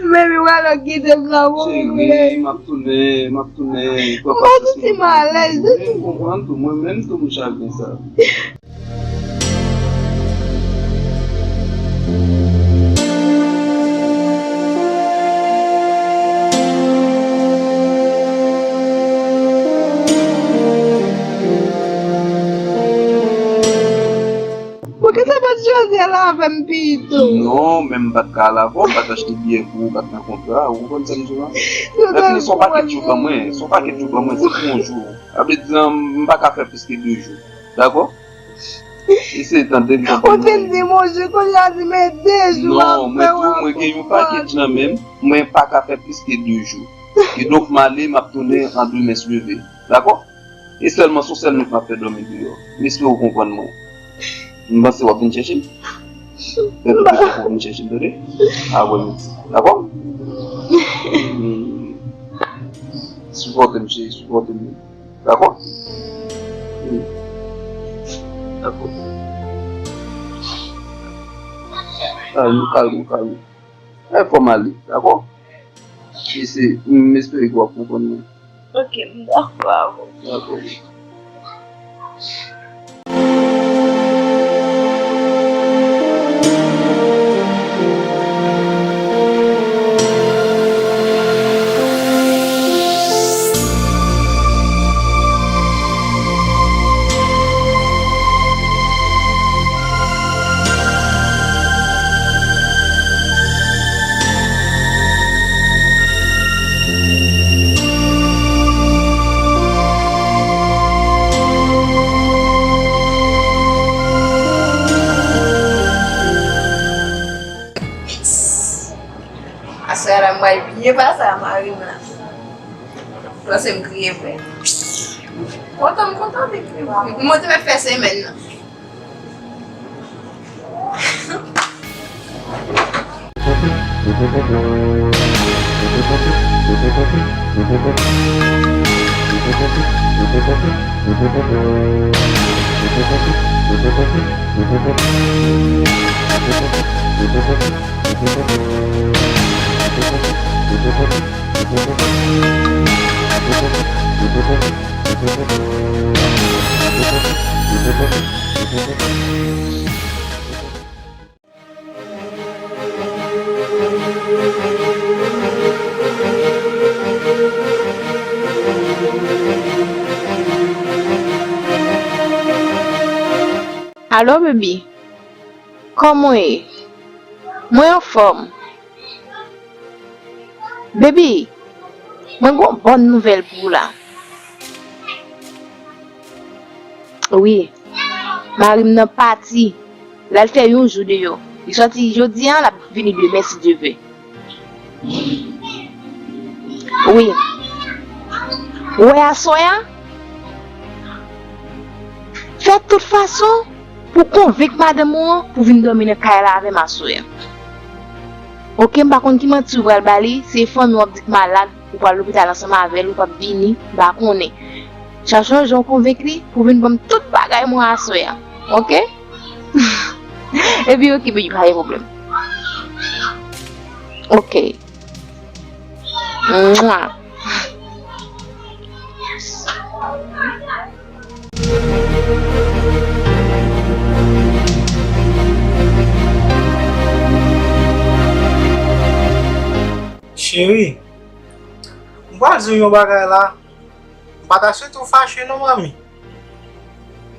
Baby, w alò kite m nan, bon. Cheri, m ap tounen, m ap tounen. M pa santi m alèz ditou. Mwen konprann tou, mwen menm tou m chagren sa. Poukisa w pa t chwazi al avè m pito? Non, men m pa t ka al avè w, m pa t achte biyè pou ou, pa t nan kontra, ou konprann sa m di w la? Epi se yon pakèt jou ban mwen, se yon pakèt jou ban mwen, se pou yon jou. Sa vle di, m pa ka fè plis ke de jou. Dakò? Eseye tande m, tande mwen. Ou fin di m yon jou, kounye a di men de jou ap fè w ap konprann. Non, mwen tou, mwen gen yon pakèt nan men m, mwen pa ka fè plis ke de jou. Kidonk, m ale, m ap tounen an demen si Dye vle. Dakò? E sèlman, se yon sèl nwit m ap fè dòmi deyò. M espere w konprann mwen. M panse w ap vin chèche m. Fè tout efò pou w vin chèche m, tande? Apre midi. Dakò? Hmm. Sipòte m, cheri, sipòte m. Dakò? Hmm. Dakò. Kalm, kalm, kalm. Fè fò m ale, dakò? E se, m espere ke w ap konprann mwen. Ok, m dakò avè w. Dakò. Gala m pral byen pase a mari m la. Panse m kriye vre. Kontan m kontan vin kriye. M te mèt fè semèn nan. Alo, baby. Kòman w ye? Mwen anfòm. Baby, mwen gon bòn nouvèl pou ou la. Wi, mari m nan pati. L al fè yon jou deyò. Li sòti jodi a, l ap vini demen si Dye vle. Wi. Ou wè aswè a? Fè tout fason pou konvenk madanm ou an pou vin dòmi nan kay la avè m aswè a. Oke, m pa konn ki manti ou pral ba li, se fanmi w ap di k malad, ou pral lopital ansanm avè l, ou p ap vini, m pa konnen. Chache yon jan w konvenk li pou vin ban m tout bagay mwen aswè a. Oke? Epi oke, baby, pa gen pwoblèm. Oke. Mwa. Cheri, m pral di w yon bagay la. M pa ta swete w fache non, manmi.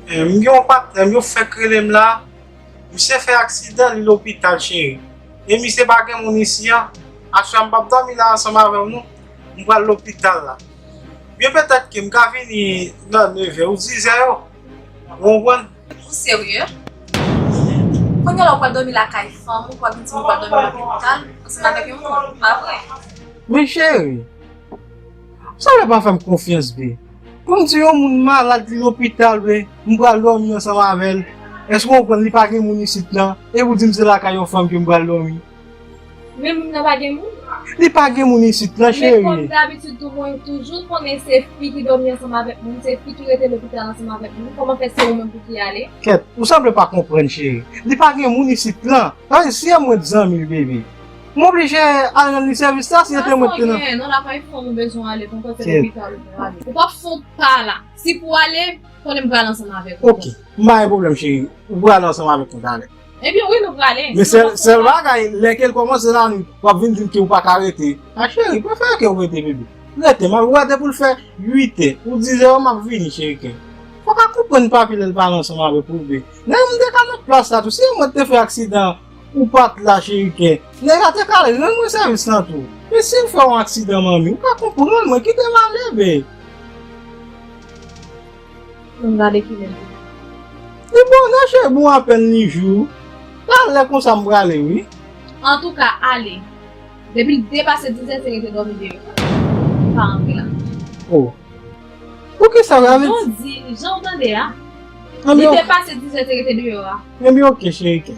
Eh, m gen yon patnè m, yo fèk rele m la. Misye fè aksidan, li lopital, cheri. E misye pa gen moun isi a. Aswè a m p ap dòmi la ansanm avè w non. M pral lopital la. Byen petèt ke m ka vini nan nevè ou dizè yo. Ou konprann? Ou serye? Kounye a la ou pral dòmi lakay fanm ou, ou pral vin di m ou pral dòmi lopital ansanm avèk yon moun. Pa vre? Men cheri, sa w pa fè m konfyans vre. Pou m di yon moun malad li lopital vre, m pral dòmi ansanm avè l. Èske w konprann li pa gen moun isit lan? E pou di m se lakay yon fanm ke m pral dòmi? Men moun nan pa gen moun? Li pa gen moun isit lan, cheri. Men kòm dabitid tou, mwen toujou konnen se fi ki dòmi ansanm avèk moun, se fi ki rete lopital ansanm avèk moun. Kòman fè se ou menm pou ki ale? Kèt, ou sanble pa konprann, cheri. Li pa gen moun isit lan. Sa vle di si e mwen t zanmi l, bebe, m oblije al rann li sèvis la si se te mwen ki te nan. Non, lakay fanm ou bezwen ale, konprann se lopital ou pral ale. Ou p ap fè yon pa la. Si pou ale, konnen m pral ansanm avèk ou. Oke, m pa gen pwoblèm, cheri. Ou pral ansanm avèk mwen talè. Ebyen, wi, nou prale. Men sèl, sèl bagay, lè ke l kòmanse lannwit, w ap vin di m ke ou pa ka rete. A cheri, prefere ke w rete, bebe. Rete, m ap wè depi l fè uit è, ou dizè, m ap vini, cheri kè. Fòk a konprann papi lè l pale ansanm avèk ou, bebe. Nèg m te ka nan plas la tou. Si e mwen te fè aksidan, ou pa t la, cheri kè. Nèg la te ka al rann mwen sèvis lan tou. Men si l fè yon aksidan, manmi, ou ka konprann mwen, kite m ale, bebe. Ann gade kilè l vini. Li bonè, cheri, bon, apèn li jou. Talè konsa m prale, wi. Antouka, ale. Depi l depase dizè, se rete dòmi deyò. Pa antre la. Oh. Poukisa w ap di? Jan w di, jan w tande a. Li depase dizè, se rete deyò a. Ebyen, oke, cheri kè.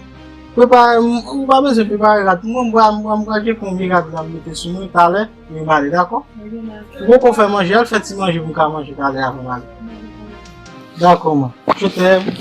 Prepare, m, ou pa bezwen prepare rad pou mwen, m pral, m pral, m pral tcheke yon vye rad la m mete sou mwen talè. Wi, m ale, dakò? Ou poko fè manje, al fè ti manje pou m ka manje talè avan m ale. Dakò, man. Je t'aime.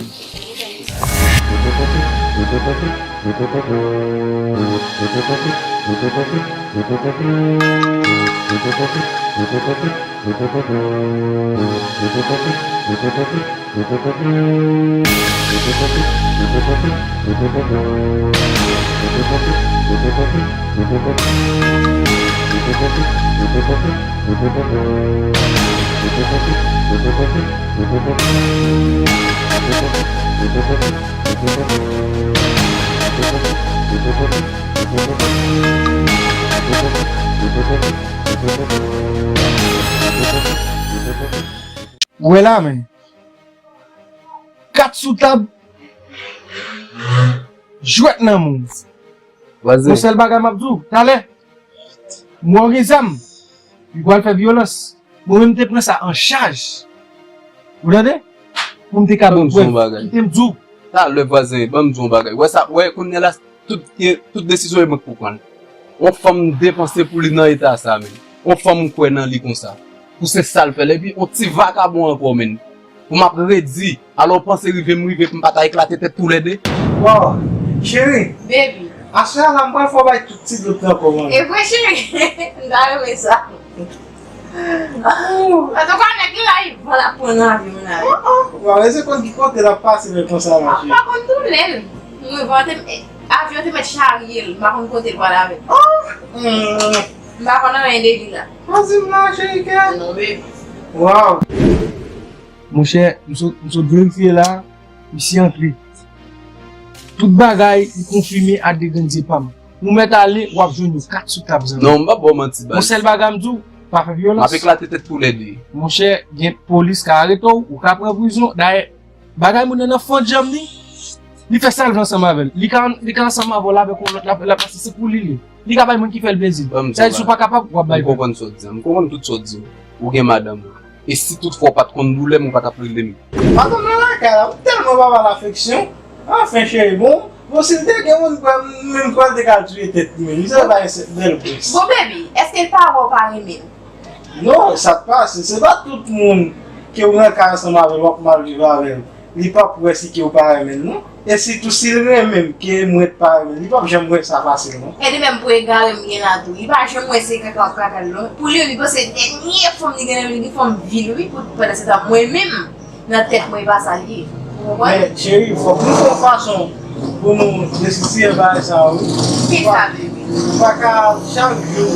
Wè la, men. Kat sou tab. Jwèt nan mouv. Yon sèl bagay m ap di w, talè. M wè w gen zam. Li pral fè vyolans. Mwen menm, m te pran sa an chaj. Ou tande? Pou m te ka ban w prèv. Ban m di w yon bagay. Kite m di w. Talè, vwazen, ban m di w yon bagay. Wè sa, wè, kounye a la, tout, tout desizyon e mwen k pou pran l. Yon fanm m depanse pou li nan eta sa, menm. Yon fanm m kwè nan li konsa. Pou se sa l fè l. Epi, yon ti vakabon ankò, menm. Pou m ap redi, alò w panse rive m rive pou m pa ta eklate tèt toulède? Waw, cheri. Baby. Aswè a la, m pral fè w bay tout ti dout nan kò w, man. E vre, cheri? M ta renmen sa. Antouka, nèg la, li van l ap pran nan avi, mon ami. Oh, oh. Waw, e se konn ki kote l ap pase, men konsa, ma cheri. M pa konn tou lè l. Mwen vante, e, avyon te mèt charye l. M pa konn kote l pral avè l. Oh, hmm. M pa konn anyen de li la. Pa di m la, cheri kè. Non, baby. Waw. Monchè, m sot, m sot verifye la, misye antre. Tout bagay, li konfime ak de grenn zye pa m. Ou mèt ale, w ap jwenn yo kat sou tab, zanmi. Non, m p ap ba w manti, baz. Yon sèl bagay m di w, pa fè vyolans. M ap eklate tèt toulède. Monchè, gen polis ka arete w, ou ka pran prizon. Dayè, bagay moun nan nan fon djanm li, li fè sa l vle ansanm avè l. Li ka, li ka ansanm avè w la avèk yon lòt, l ap, l ap pase, se pou li li. Li ka bay moun ki fè l plezi. Sa di si w pa kapab, w ap bay. M konprann sa w di a. M konprann tout sa w di a. Ou gen madanm ou. E si toutfwa w pa t konn doulè m, ou pa t ap rele m. Madanm nan lakay la, ou tèlman pa ba l afeksyon. Anfen, cheri, bon, bon, si l te gen moun, m menm kwè l te ka touye tèt li menm. Misye bay se bèl pwès. Bon, baby, èske l pa wè w pa renmen l? Non, sa k pase, se pa tout moun ke w nan kay ansanm avè l, w ap mal viv avè l. Li p ap wè si ke w pa renmen l, non. E sitou si l renmen m, ke mwen t pa renmen l, li p ap janm wè sa fasil, non. E de menm pou egare m gen la tou. Li pa janm wè se kaka w ap kaka l, non. Pou li, li panse dènye fanm li gen nan men li, gen fanm vil, wi, pou, pandan se tan mwen menm, nan tèt mwen, e pa sa l ye. Ou konprann? Men, cheri, fòk nou fè yon fason pou nou resistiye bagay sa yo, wi. Ki sa, baby? Ou pa ka chak jou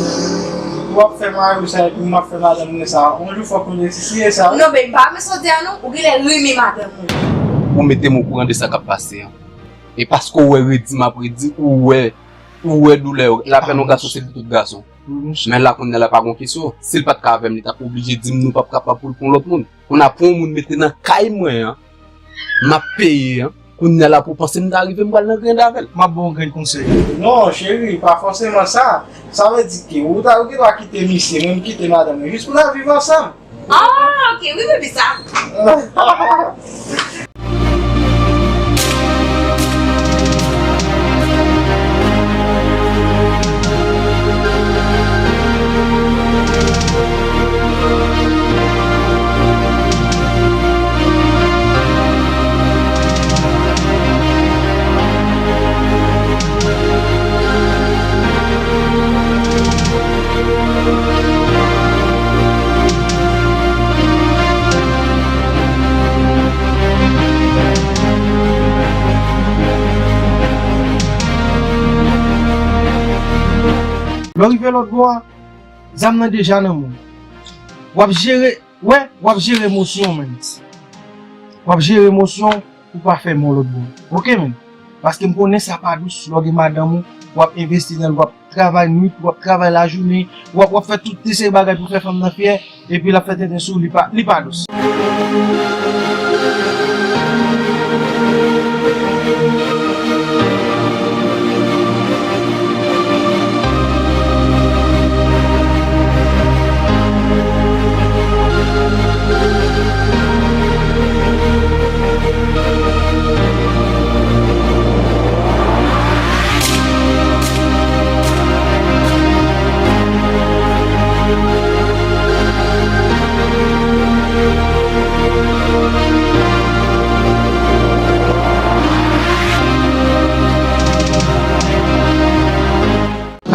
w ap fè mari w sa epi m ap fè madanm mwen sa. Yon jou fòk nou resistiye sa, wi. Non, baby, pa mete sa w di a, non. Ou genlè renmen madanm ou. Ou mete m okouran de sa k ap pase an. E paske w wè redi m ap redi, ou wè, ou wè doulè yo. Lapèn yon gason se pou tout gason. Men la kounye a la pa gon kesyon. Si l pa t ka avè m, li t ap oblije di m nou p ap kapab pou l pran lòt moun. Kounye a pou yon moun mete nan kay mwen an, m ap peye an, kounye a la pou w panse m ta rive m pral nan grenn avè l. M ap ba w yon grenn konsèy. Non, cheri, pa fòseman sa. Sa vle di ke ou ta, ou gen dwa kite misye, mwen m kite madanm mwen, jis pou n al viv ansanm. Ah, ok, wi, wi, wi, sa. Lè w rive lòt bò a, zam nan deja nan men w. W ap jere, wè, w ap jere emosyon w, man. W ap jere emosyon w pou pa fè mal lòt bò. Oke, man. Paske m konnen sa pa dous lè w gen madanm ou, w ap envesti nan l, w ap travay nwit, w ap travay lajounen, w ap, w ap fè tout seri bagay pou fè fanm nan fyè, epi l ap fè tenten sou ou, li pa, li pa dous.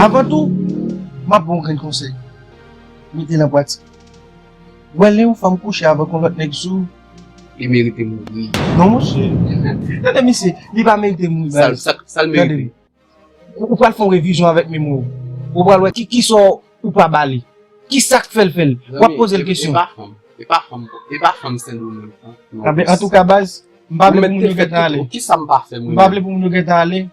Avan tou, m ap ba w yon grenn konsèy. Mete l an pratik. Wè, lè yon fanm kouche avèk yon lòt nèg sou, li merite mouri. Non, monchè. Tande, misye, li pa merite mouri, baz. Sa, sa, sa l merite? Tande. Ou, ou pral fè yon revizyon avèk memwa w. Ou pral wè ki, kisa w pa ba li. Kisa k fè l fè l? W ap poze l kesyon. E pa fanm, e pa fanm, e pa fanm Sendomeng, non. Anben, antouka, baz, m pa vle pou moun yo gentan ale. Kisa m pa fè, mwen menm? M pa vle pou moun yo gentan ale.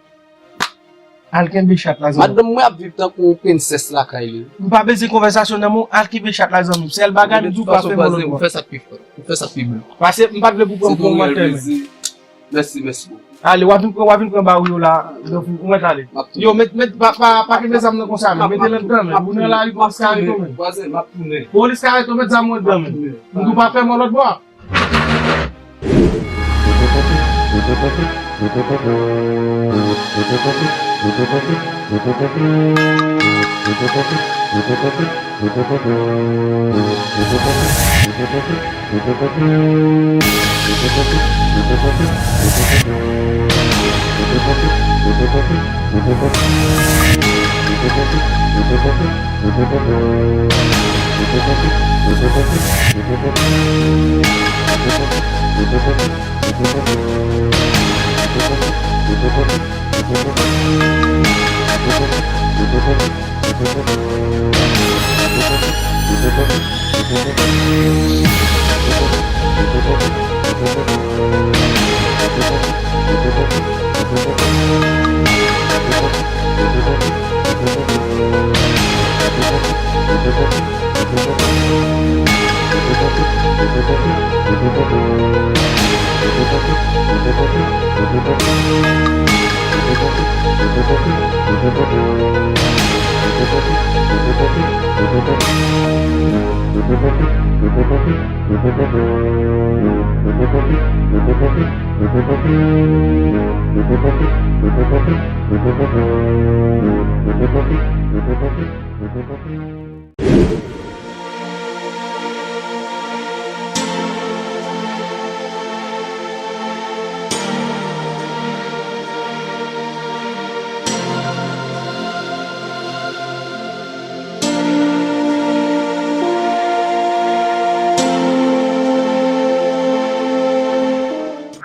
Al kenbe chat la, zanmi. Madanm mwen ap viv tankou yon prensès lakay li. M pa bezwen konvèsasyon nan men w, al kenbe chat la, zanmi. Sèl bagay m di w, pa fè m yon lòt bò. Ou fè sa k pi fò. Ou fè sa k pi bon. Pase, m pa t vle pou pran m pou yon mantè, men. Mèsi, mèsi bokou. Ale, w ap vin pran, w ap vin pran bari yo la, Granfou, ou mèt ale. M ap tounen. Yo, met, met, pa, pa, pa kenbe zam nan konsa, men. Mete l anndan, men. Ou nan lari, polis ka arete w, men. Vwazen, m ap tounen. Polis ka arete w, met zam ou anndan, men. M di w pa fè mò lòt bò a.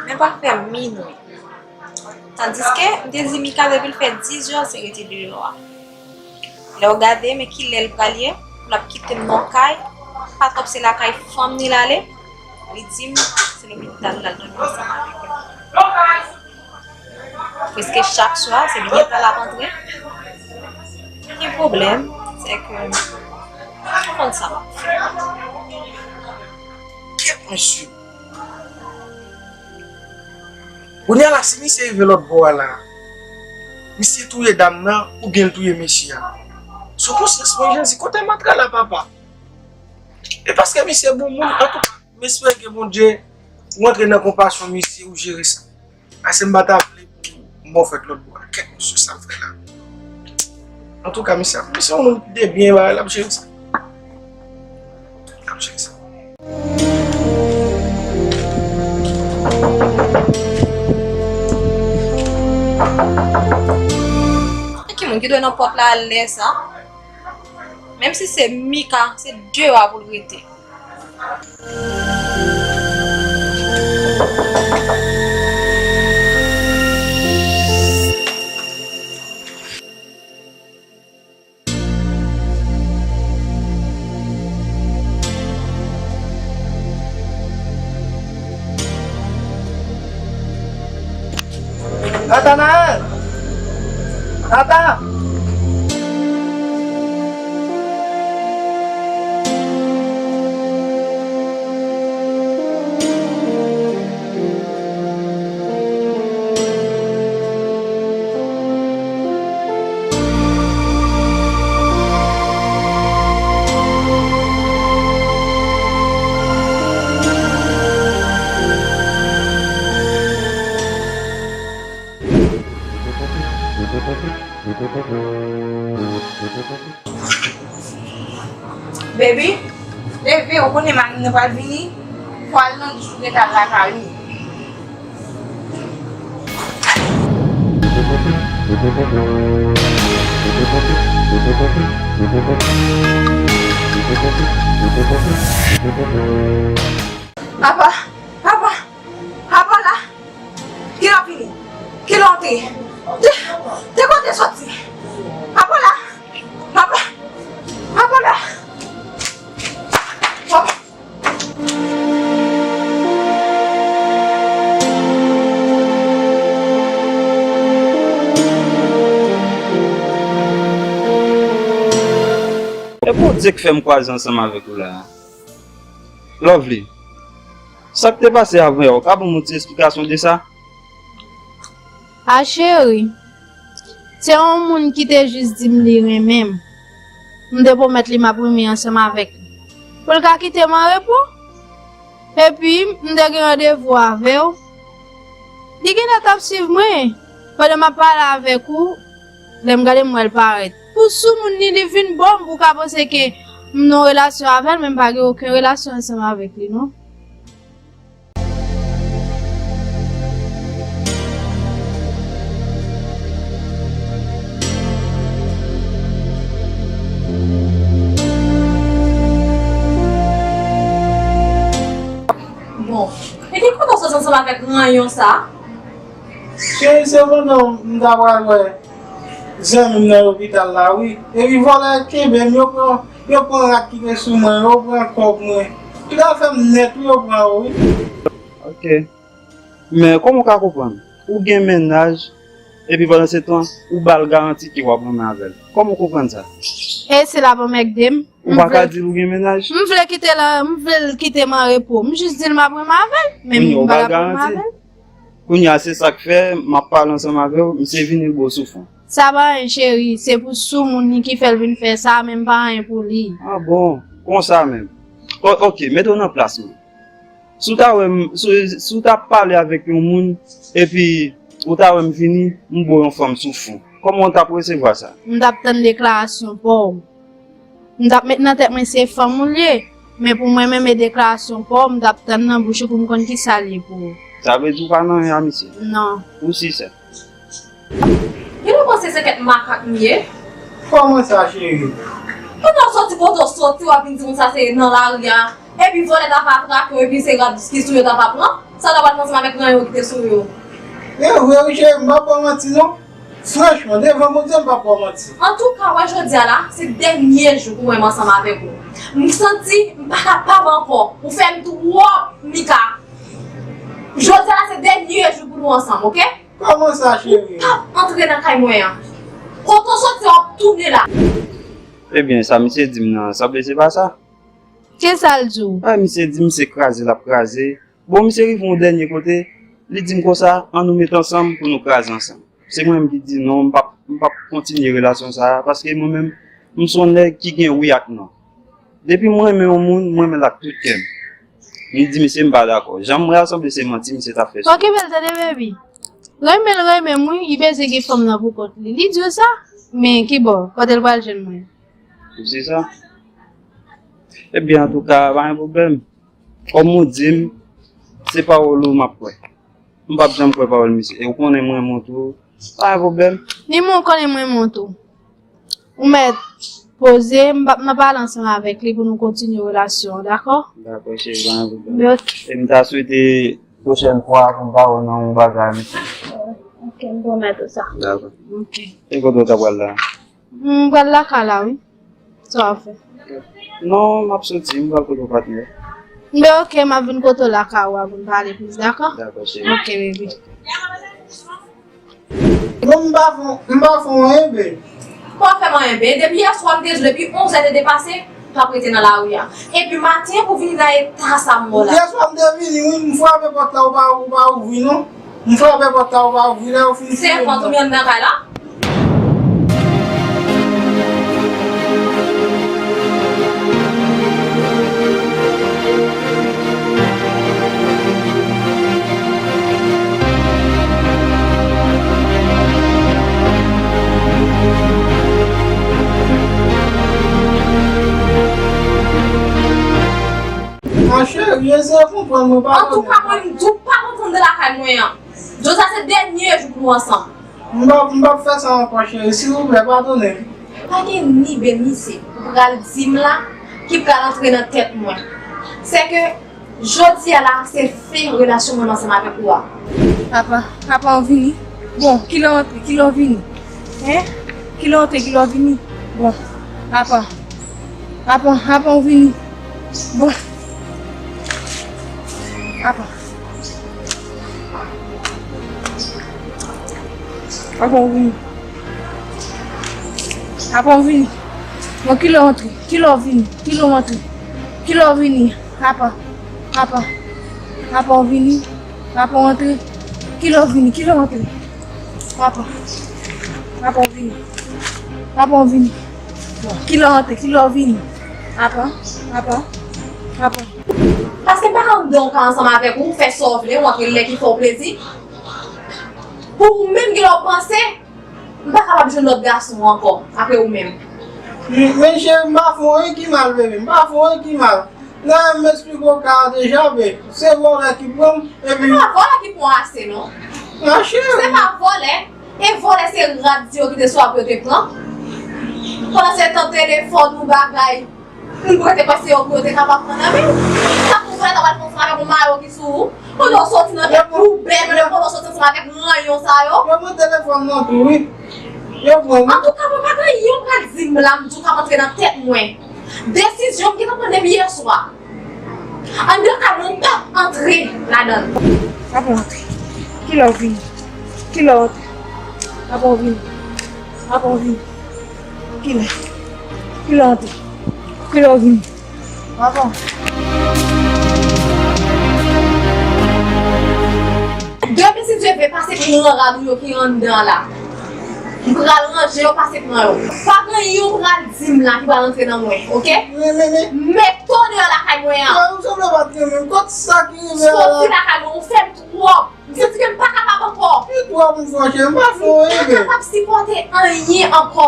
Men pa fè minwi. Tandiske, m te di Mika depi l fè diz jou se rete deyò a. Lè w gade, men kilè l pral ye, l ap kite m nan kay, pa twòp se lakay fanm li l ale, li di m se lopital l al dòmi ansanm avèk yo. Prèske chak swa, se byen ta l ap antre. Gen pwoblèm, se ke m konn sa m ap fè. Kèt mesye. Kounye a la, si misye rive lòt bò a la, misye touye dam nan oubyen l touye mesye a. Sou konsyans mwen, Jezi, kote m antre la, papa? E paske misye bon moun, antouka, m espere ke Bondye, ou antre nan konpasyon misye, ou jere sa. Paske m pa ta vle pou m ba w fèt lòt bò a. Kèt mesye sa l fè la. Antouka, misye, misye yon moun ki te byen bagay, l ap jere sa. L ap jere sa. Ki moun ki dwe nan pòt la lè sa? Menm si se Mika, se deyò a pou l rete. Natanaèl! Nata! Baby, leve, ou konnen mari m nan pral vini. Fò al nan douch pou gentan al lakay ou. Papa, papa, papa la. Kilè w ap vini? Kilè w antre? De, de kote w soti? Papa la. Papa, papa la. Papa. E Bondye k fè m kwaze ansanm avèk ou la a. Lovely, sa k te pase avan yè, ou ka ban m yon ti esplikasyon de sa? A cheri, se yon moun ki te jis di m li renmen m. M te pwomèt li m ap renmen ansanm avèk li. Pou l ka kite m an repo? Epi, m te gen randevou avè w. Li genlè t ap swiv mwen pandan m ap pale avèk ou. Lè m gade, m wè l parèt. Pou soumoun li, li vin bò m pou w ka panse ke m nan yon relasyon avè l, men m pa gen okenn relasyon ansanm avèk li, non. Bon, e ki kote w sot ansanm avèk ranyon sa? Cheri, se pandan m ta pral wè zanmi m nan lopital la, wi. Epi vòlè kenbe m, yo pran, yo pran rad ki te sou mwen, yo pran kòb mwen. Tout afè m nèt, wi, yo pran yo, wi. Ok. Men kòman w ka konprann? Ou gen mennaj, epi pandan se tan, ou ba l garanti ke w ap renmen avè l. Kòman w konprann sa? E se l ap anmègde m. Ou pa ka di l ou gen mennaj? M vle kite l, m vle l kite m an repo. M jis di l m ap renmen avè l, men m pa t ap renmen avè l. Kounye a, se sa k fè m ap pale ansanm avè w, misye vini l ba w sou fon. Sa pa anyen, cheri, se pou soumoun li ki fè l vin fè sa, men m pa anyen pou li. Ah bon, konsa menm. O-, ok, mete w nan plas mwen. Si w ta wè m, si, si w ta pale avèk yon moun, epi ou ta wè m vini, m ba w yon fanm sou fon, kòman w t ap resevwa sa? M t ap tann deklarasyon pa w. M t ap met nan tèt mwen se fanm ou l ye. Men pou mwen menm e deklarasyon pa w, m t ap tann nan bouch ou pou m konn kisa l ye pou ou. Sa vle di w pa nan anyen a misye? Non. Ou si sa? Gen lè w panse se kèk makak m ye. Kòman sa, cheri? Pandan w soti kote w soti, w ap vin di moun sa se nan lari a. Epi vòlè ta va trake w, epi se rad ki sou yo ta va pran. Sa ta pral fè ansanm avèk ranyon ki te sou yo? E vre wi, cheri, m p ap ba w manti non. Franchman, devan Bondye, m p ap ba w manti. Antouka, wè jodi a la, se dènye jou pou mwen m ansanm avèk ou. M santi m pa kapab ankò. Ou fè m twòp, Mika. Jodi a la, se dènye jou pou nou ansanm, oke? Kòman sa, cheri? Ou p ap antre nan kay mwen an. Kote w soti, w ap tounen la. Ebyen, sa misye di m nan, sanble se pa sa. Kisa l di w? A, misye di m se kraze l ap kraze. Bon, misye rive yon dènye kote, li di m konsa, ann nou met ansanm pou nou kraze ansanm. Se mwen menm ki di non, m p ap, m p ap kontinye relasyon sa a, paske mwen menm, m se yon nèg ki gen wi ak non. Depi m renmen yon moun, m renmen l ak tout kè m. M di misye m pa dakò. Jan m wè a sanble se manti misye t ap fè sou mwen. Okipe l tande, baby. Renmen l renmen m wi, li bezwen gen fanm nan pou kont li. Li di w sa? Men kibò? Kote l pral jwenn mwen? Ou se sa? Ebyen, antouka, pa gen pwoblèm. Kòm ou di m, se pawòl ou m ap kwè. M p ap janm kwè pawòl misye. E ou konnen m renmen w tou. Pa gen pwoblèm. Ni mwen konnen m renmen w tou. Ou mèt poze, m p ap nan pale ansanm avèk li pou nou kontinye relasyon an, dakò? Dakò, cheri, pa gen pwoblèm. Oke. E m ta swete pwochèn fwa pou m pa wè w nan yon bagay misye. Oke, m pwomèt ou sa. Dakò. Oke. E kote w ta pral la? M pral lakay la, wi. Sa w ap fè? Non, m ap soti, m pral kote w patnè. Men oke, m ap vin kote w lakay ou a pou n pale plis, dakò? Dakò, cheri. Oke, baby. Bon, m pa fè, m pa fè anyen, baby. Kòman fè m anyen, baby? Depi yèswa m te di w, depi onz è te depase, m t ap rete nan lari a. Epi maten pou vini nan eta sa m wè w la. Yèswa m te vini, wi, m frape pòt la, ou pa, ou pa ouvri, non. M frape pòt la, ou pa ouvri, lè yo fin fouye m nan. Se fòt ou m nan kay la? Mon cheri, eseye konprann mwen, padone m. Antouka, mwen, m di w pa konprann de lakay mwen an. Jodi a se dènye jou pou nou ansanm. M p ap, m p ap fè sa ankò, cheri. Silvouplè, padone m. Pa gen ni beni se ou pral di m la ki pral antre nan tèt mwen. Se ke jodi a la, se fen relasyon mwen ansanm avèk ou a. Apa, apa w vini? Bon, kilè w antre, kilè w vini? Hein? Kilè w antre, kilè w vini? Bon, apa, apa, apa w vini? Bon. Apa. Apa w vini? Apa w vini? Bon, kilè w antre? Kilè w vini? Kilè w antre? Kilè w vini? Apa. Apa. Apa w vini? Apa w antre? Kilè w vini? Kilè w antre? Papa, papa, w vini. Papa, w vini. Kilè w antre, kilè w vini. Papa, papa, papa. Paske m pa ka anndan yon kay ansanm avèk ou, fè sa w vle, w antre lè ki fè w plezi. Pou ou menm, gen lè w panse, m pa kapab jwenn lòt gason ankò, apre ou menm. Men cheri, m pa fè w anyen ki mal, bebe, m pa fè w anyen ki mal. Nan, m eksplike w ka a deja, men se vòlè ki pran m, epi. Se pa vòlè ki pran w ase, non. Mache. Se pa vòlè. E vòlè se rad yo ki te sou a pou yo te pran. Pandan se tan telefòn ou bagay, moun pou yo te panse yo pou yo te kapab pran nan men. Sa pou vòlè ta pral pran ansanm avèk yon mayo ki sou ou. Pandan w soti nan tèt poubèl, pandan w soti ansanm avèk ranyon sa yo. Yo pran telefòn nan tou, wi. Yo pran, wi. Antouka, mwen pa gen yon pral di m la, m di w k ap antre nan tèt mwen. Desizyon m gentan pran depi yè swa. Anndan kay mwen, m p ap antre ladan l. Papa, w antre. Kilè w vini? Kilè w antre? Papa, w vini. Papa, w vini. Kilè? Kilè w antre? Kilè w vini? Papa. Demen si Dye vle, pase pran rad ou yo ki anndan la. M pral ranje yo, pase pran yo. Pa gen yon pral di m la ki pral antre nan mwen, oke? Men, men, men. Mete w deyò lakay mwen an. Mwen, m sanble pa t renmen m. Kot sa ki rive a la? Soti lakay mwen, ou fè m twòp. M santi ke m pa kapab ankò. Ki twòp m fè w, cheri? M pa fè w anyen, bebe. M pa kapab sipòte anyen ankò.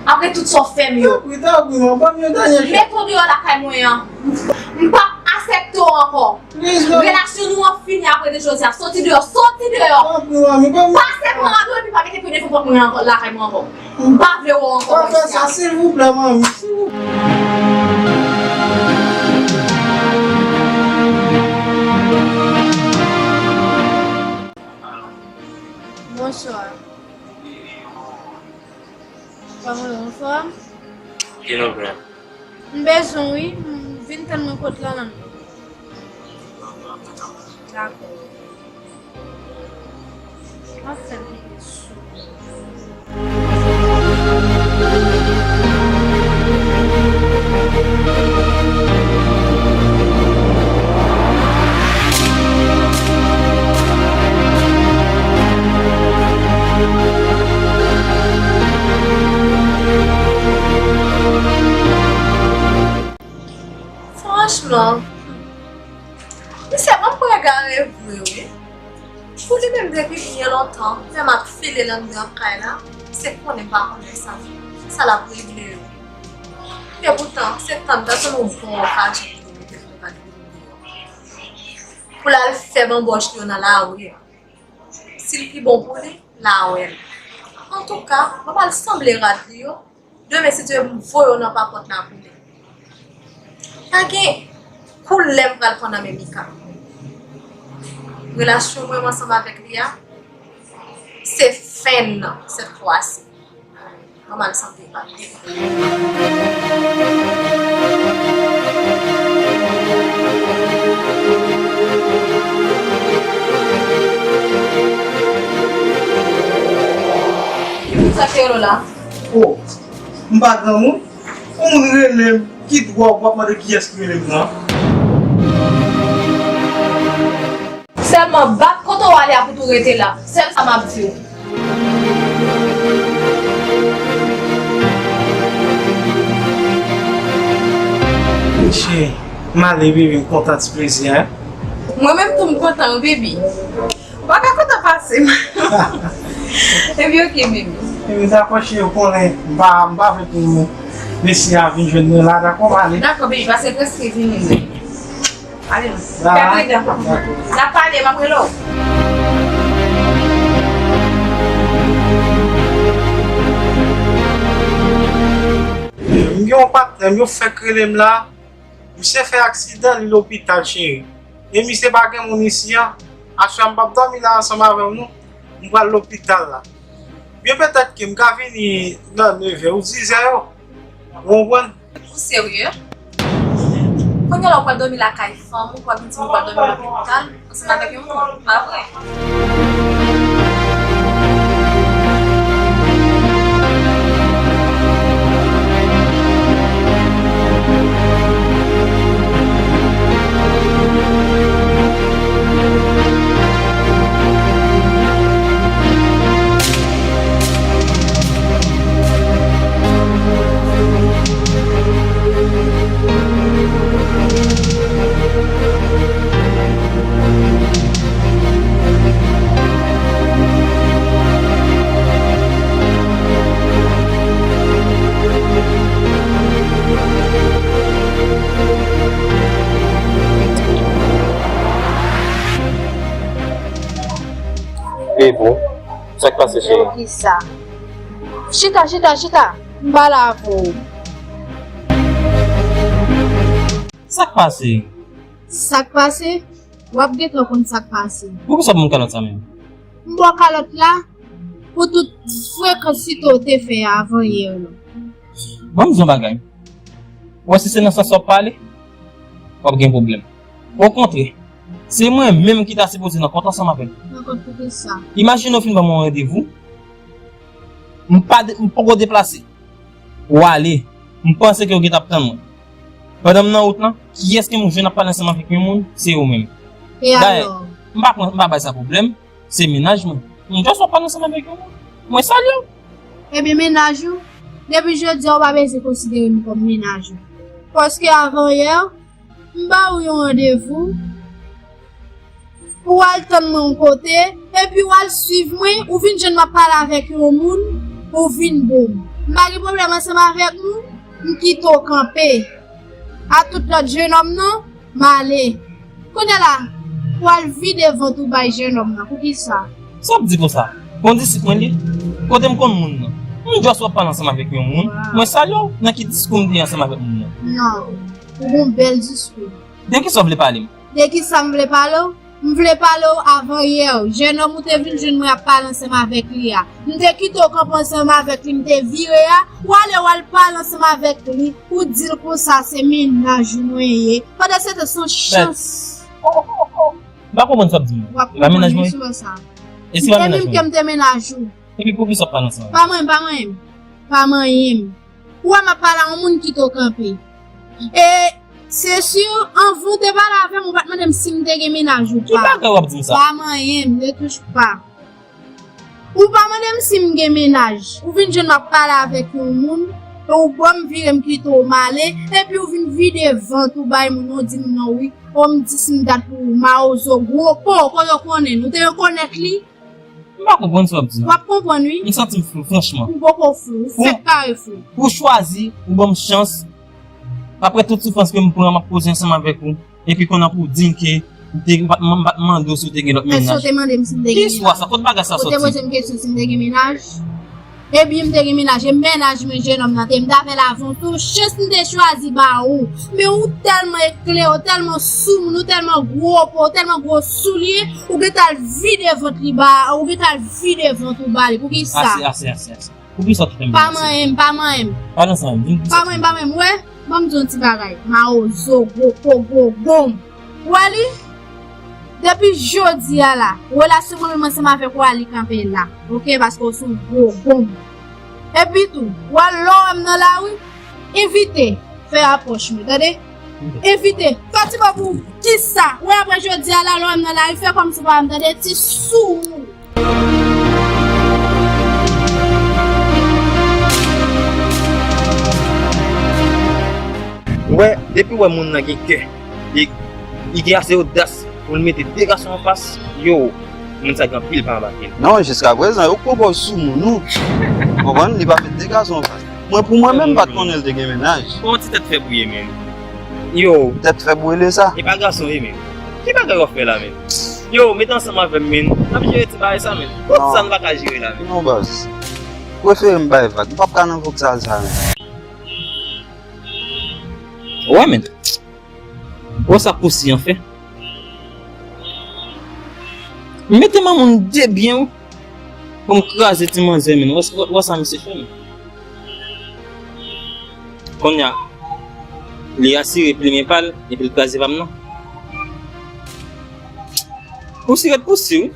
Apre tout sa w fè m yo. Tanpri, tanpri, man, ban m yon dènye chans. Mete w deyò lakay mwen an. M p ap aksepte w ankò. Please, manmi. Relasyon nou an fini apre de jodi a. Soti deyò, soti deyò. Tanpri, manmi, ban m. Pase pran rad ou epi pa mete pye devan pòt mwen ankò, lakay mwen ankò. M pa vle wè w ankò. Pa fè sa, silvouplè, manmi, silvouplè. Bonswa. Kòman w, anfòm? Ki nouvèl? M bezwen w wi, m vin tann mwen kot Lanlan. Dakò. M ap fè l vini sou. Franchman, misye anpre egare vre wi. Pou li menm depi byen lontan, fè m ap file l anndan kay la, se konnen m pa konnen sa, sa l ap regle yo. Epoutan, se tann, tann yon bon okazyon pou li mete fè pa li deyò. Pou l al fè banbòch li yo nan lari a. Si l pi bon pou li, l a wè l. Antouka, m ap al sanble rad li yo. Demen, si Dye vle, m voye w nan papòt la pou li. Pa gen koulè m pral pran nan men Mika. Relasyon mwen ansanm avèk li a, se fen nan sèt fwa si. Mwen mal santi pa. Sa k te rele w la? Oh, m pa granmoun. Yon moun rele m, ki dwa w ap mande kiyès ki rele m nan? Sèlman bat kote w ale a pou tou rete la. Sèl sa m ap di w. Cheri, m ale, baby, m kontan ti plezi a. Mwen menm tou m kontan wi, baby. Ou pa ka kontan pase m. Epi oke, baby. Epi dakò, cheri, ou konnen, m pa, m pa vle pou mesye a vin jwenn mwen la, dakò, m ale. Dakò, baby, paske l prèske vini, baby. Ale non. Fè pridan. Dakò. N ap pale, m ap rele w. M gen yon patnè m, yo fèk rele m la. Misye fè aksidan, li lopital, cheri. E misye pa gen moun isi a. Aswè a m p ap dòmi la ansanm avè w, non. M pral lopital la. Byen petèt ke m ka vini nan nevè ou dizè yo. Ou konprann? Ou serye? Kounye a la ou pral dòmi lakay fanm ou, ou pral vin di m ou pral dòmi lopital ansanm avèk yon moun. Pa vre? Pou sa k pase, cheri? Pou kisa? Chita, chita, chita. M pale avè w. Sa k pase? Sa k pase? W ap gentan konn sa k pase. Poukisa w ban m kalòt sa menm? M ba w kalòt la pou tout frekans site w te fè avan yè la. Ban m di w yon bagay. Ou wè si se nan sans sa w ap pale, w ap gen pwoblèm. Okontrè, se mwen menm ki ta sipoze nan kont ansanm avè l. Nan kont pou kisa? Imajine w fin ban m yon randevou, m pa de, m poko deplase. Ou ale, m panse ke w gentan ap tann mwen. Pandan m nan wout lan, kiyès ke m jwenn ap pale ansanm avèk yon moun? Se ou menm. E dayè, alò? M pa pran, m pa bay sa pwoblèm. Se mennaj mwen. M just ap pale ansanm avèk yon moun. Mwen salye w. Ebyen, mennaj ou, depi jodi a, ou pa bezwen konsidere m kòm mennaj ou. Paske avan yè, m ba ou yon randevou pou w al tann mwen yon kote, epi w al swiv mwen, ou vin jwenn m ap pale avèk yon moun, ou vin bo m. M pa gen pwoblèm ansanm avèk nou, m kite w kanpe. A tout lòt jenòm nan, m ale. Kounye a la, w al vide vant ou bay jenòm nan. Poukisa? Sa w ap di konsa? Kondisip mwen li? Kote m konn moun nan? M just ap pale ansanm avèk yon moun. Waw. Mwen salye w. Nan ki diskou m te ye ansanm avèk moun nan? Non. Ou gon bèl diskou. De kisa w vle pale m? De kisa m vle pale w? M vle pale w avan yè. Jenòm ou te vin jwenn mwen ap pale ansanm avèk li a. M te kite w kanpe ansanm avèk li, m te vire a. W ale w al pale ansanm avèk li. Ou di l konsa se mennaj ou mwen ye. Pandansetan se yon chans. Oh, oh, oh. M pa konprann sa w ap di m nan. W ap konprann wi sou sa. E si pa mennaj mwen? E se pa mennaj mwen? Se li menm ke m te mennaj ou. Epi poukisa w ap pale ansanm avè l? Pa manyen m, pa manyen m. Pa manyen m. Ou wè m ap pale a yon moun kite w kanpe. E se si anvan w te pale avè m, ou pa t mande m si m te gen mennaj ou pa. Ki bagay w ap di m sa? Pa manyen m, ne touche pas. Ou pa mande m si m gen mennaj. Ou vin jwenn m ap pale avèk yon moun, e ou ban m vire m kite w m ale, epi ou vin vide vant ou bay moun nan, ou di moun nan wi, o m di si m dat pou ou, mawozo, gwo po, kote w konnen, nou te rekonèt li. M pa konprann sa w ap di. W ap konprann wi. M santi m flou, franchman. Ou poko flou, ou fèk kare flou. Ou chwazi, ou ban m chans, apre tout soufrans ke m pran, m ap koze ansanm avèk ou. Epi kounye a pou w di m ke m te, m pa t, m pa t mande w si w te gen lòt mennaj. Èske w te mande m si m te gen mennaj? Ki istwa sa? Kot bagay sa soti? Ou te poze m kesyon si m te gen mennaj? Ebyen, m te gen mennaj. E mennaj mwen, jenòm nan te, m t avè l avan tou. Chans m te chwazi ba ou. Men ou tèlman eklere, ou tèlman soumoun, ou tèlman gwo po, ou tèlman gwo soulye, ou gentan al vide vant li ba, ou gentan al vide vant ou ba li. Poukisa? Ase, ase, ase, ase. Poukisa w te fè m bagay sa? Pa manyen m, pa manyen m. Pa nan sa, vin di sa. Pa manyen m, pa manyen m, wè. Ban m di w yon ti bagay. Mawozo, gwo po, gwo gonm. Wè li? Depi jodi a la, relasyon mwen menm ansanm avèk ou a, li kanpe la. Oke? Paske w se yon gwo gonm. Epi tou, wè lè w wè m nan lari, evite fè apwòch mwen, tande? Evite. Fè ti bò pou kisa? Wè apre jodi a la, lè w wè m nan lari, fè kòmsi w pa wè m, tande? Ti soumoun. Ou wè, depi w wè moun nan gen kè, li, li gen ase odas pou l mete de gason anfas, yo, moun sa gen anpil pa anba ke l. Non, jiskaprezan, yo poko soumoun ou. Konprann? Li pa met de gason anfas. Mwen, pou mwen menm, m pa t konnen l te gen mennaj. Bon, ti tèt fèb ou ye menm. Yo. Tèt fèb ou rele sa? E pa gason ye menm. Ki bagay w ap fè la menm? Yo, met ansanm avè m menm. N ap jere ti bagay sa menm. Kot sa n pa ka jere la menm? Non, baz. Prefere m bay vag. M p ap ka nan vòksal sa menm. Wè menm. Wè sa pousi an fè. Mete manman m de byen wi. Pou m kraze ti manzè menm. Wè, wè, wè sa misye fè menm. Kounye a, li asire plimen pa l epi l kraze pa m nan. Pousi rèd pousi wi.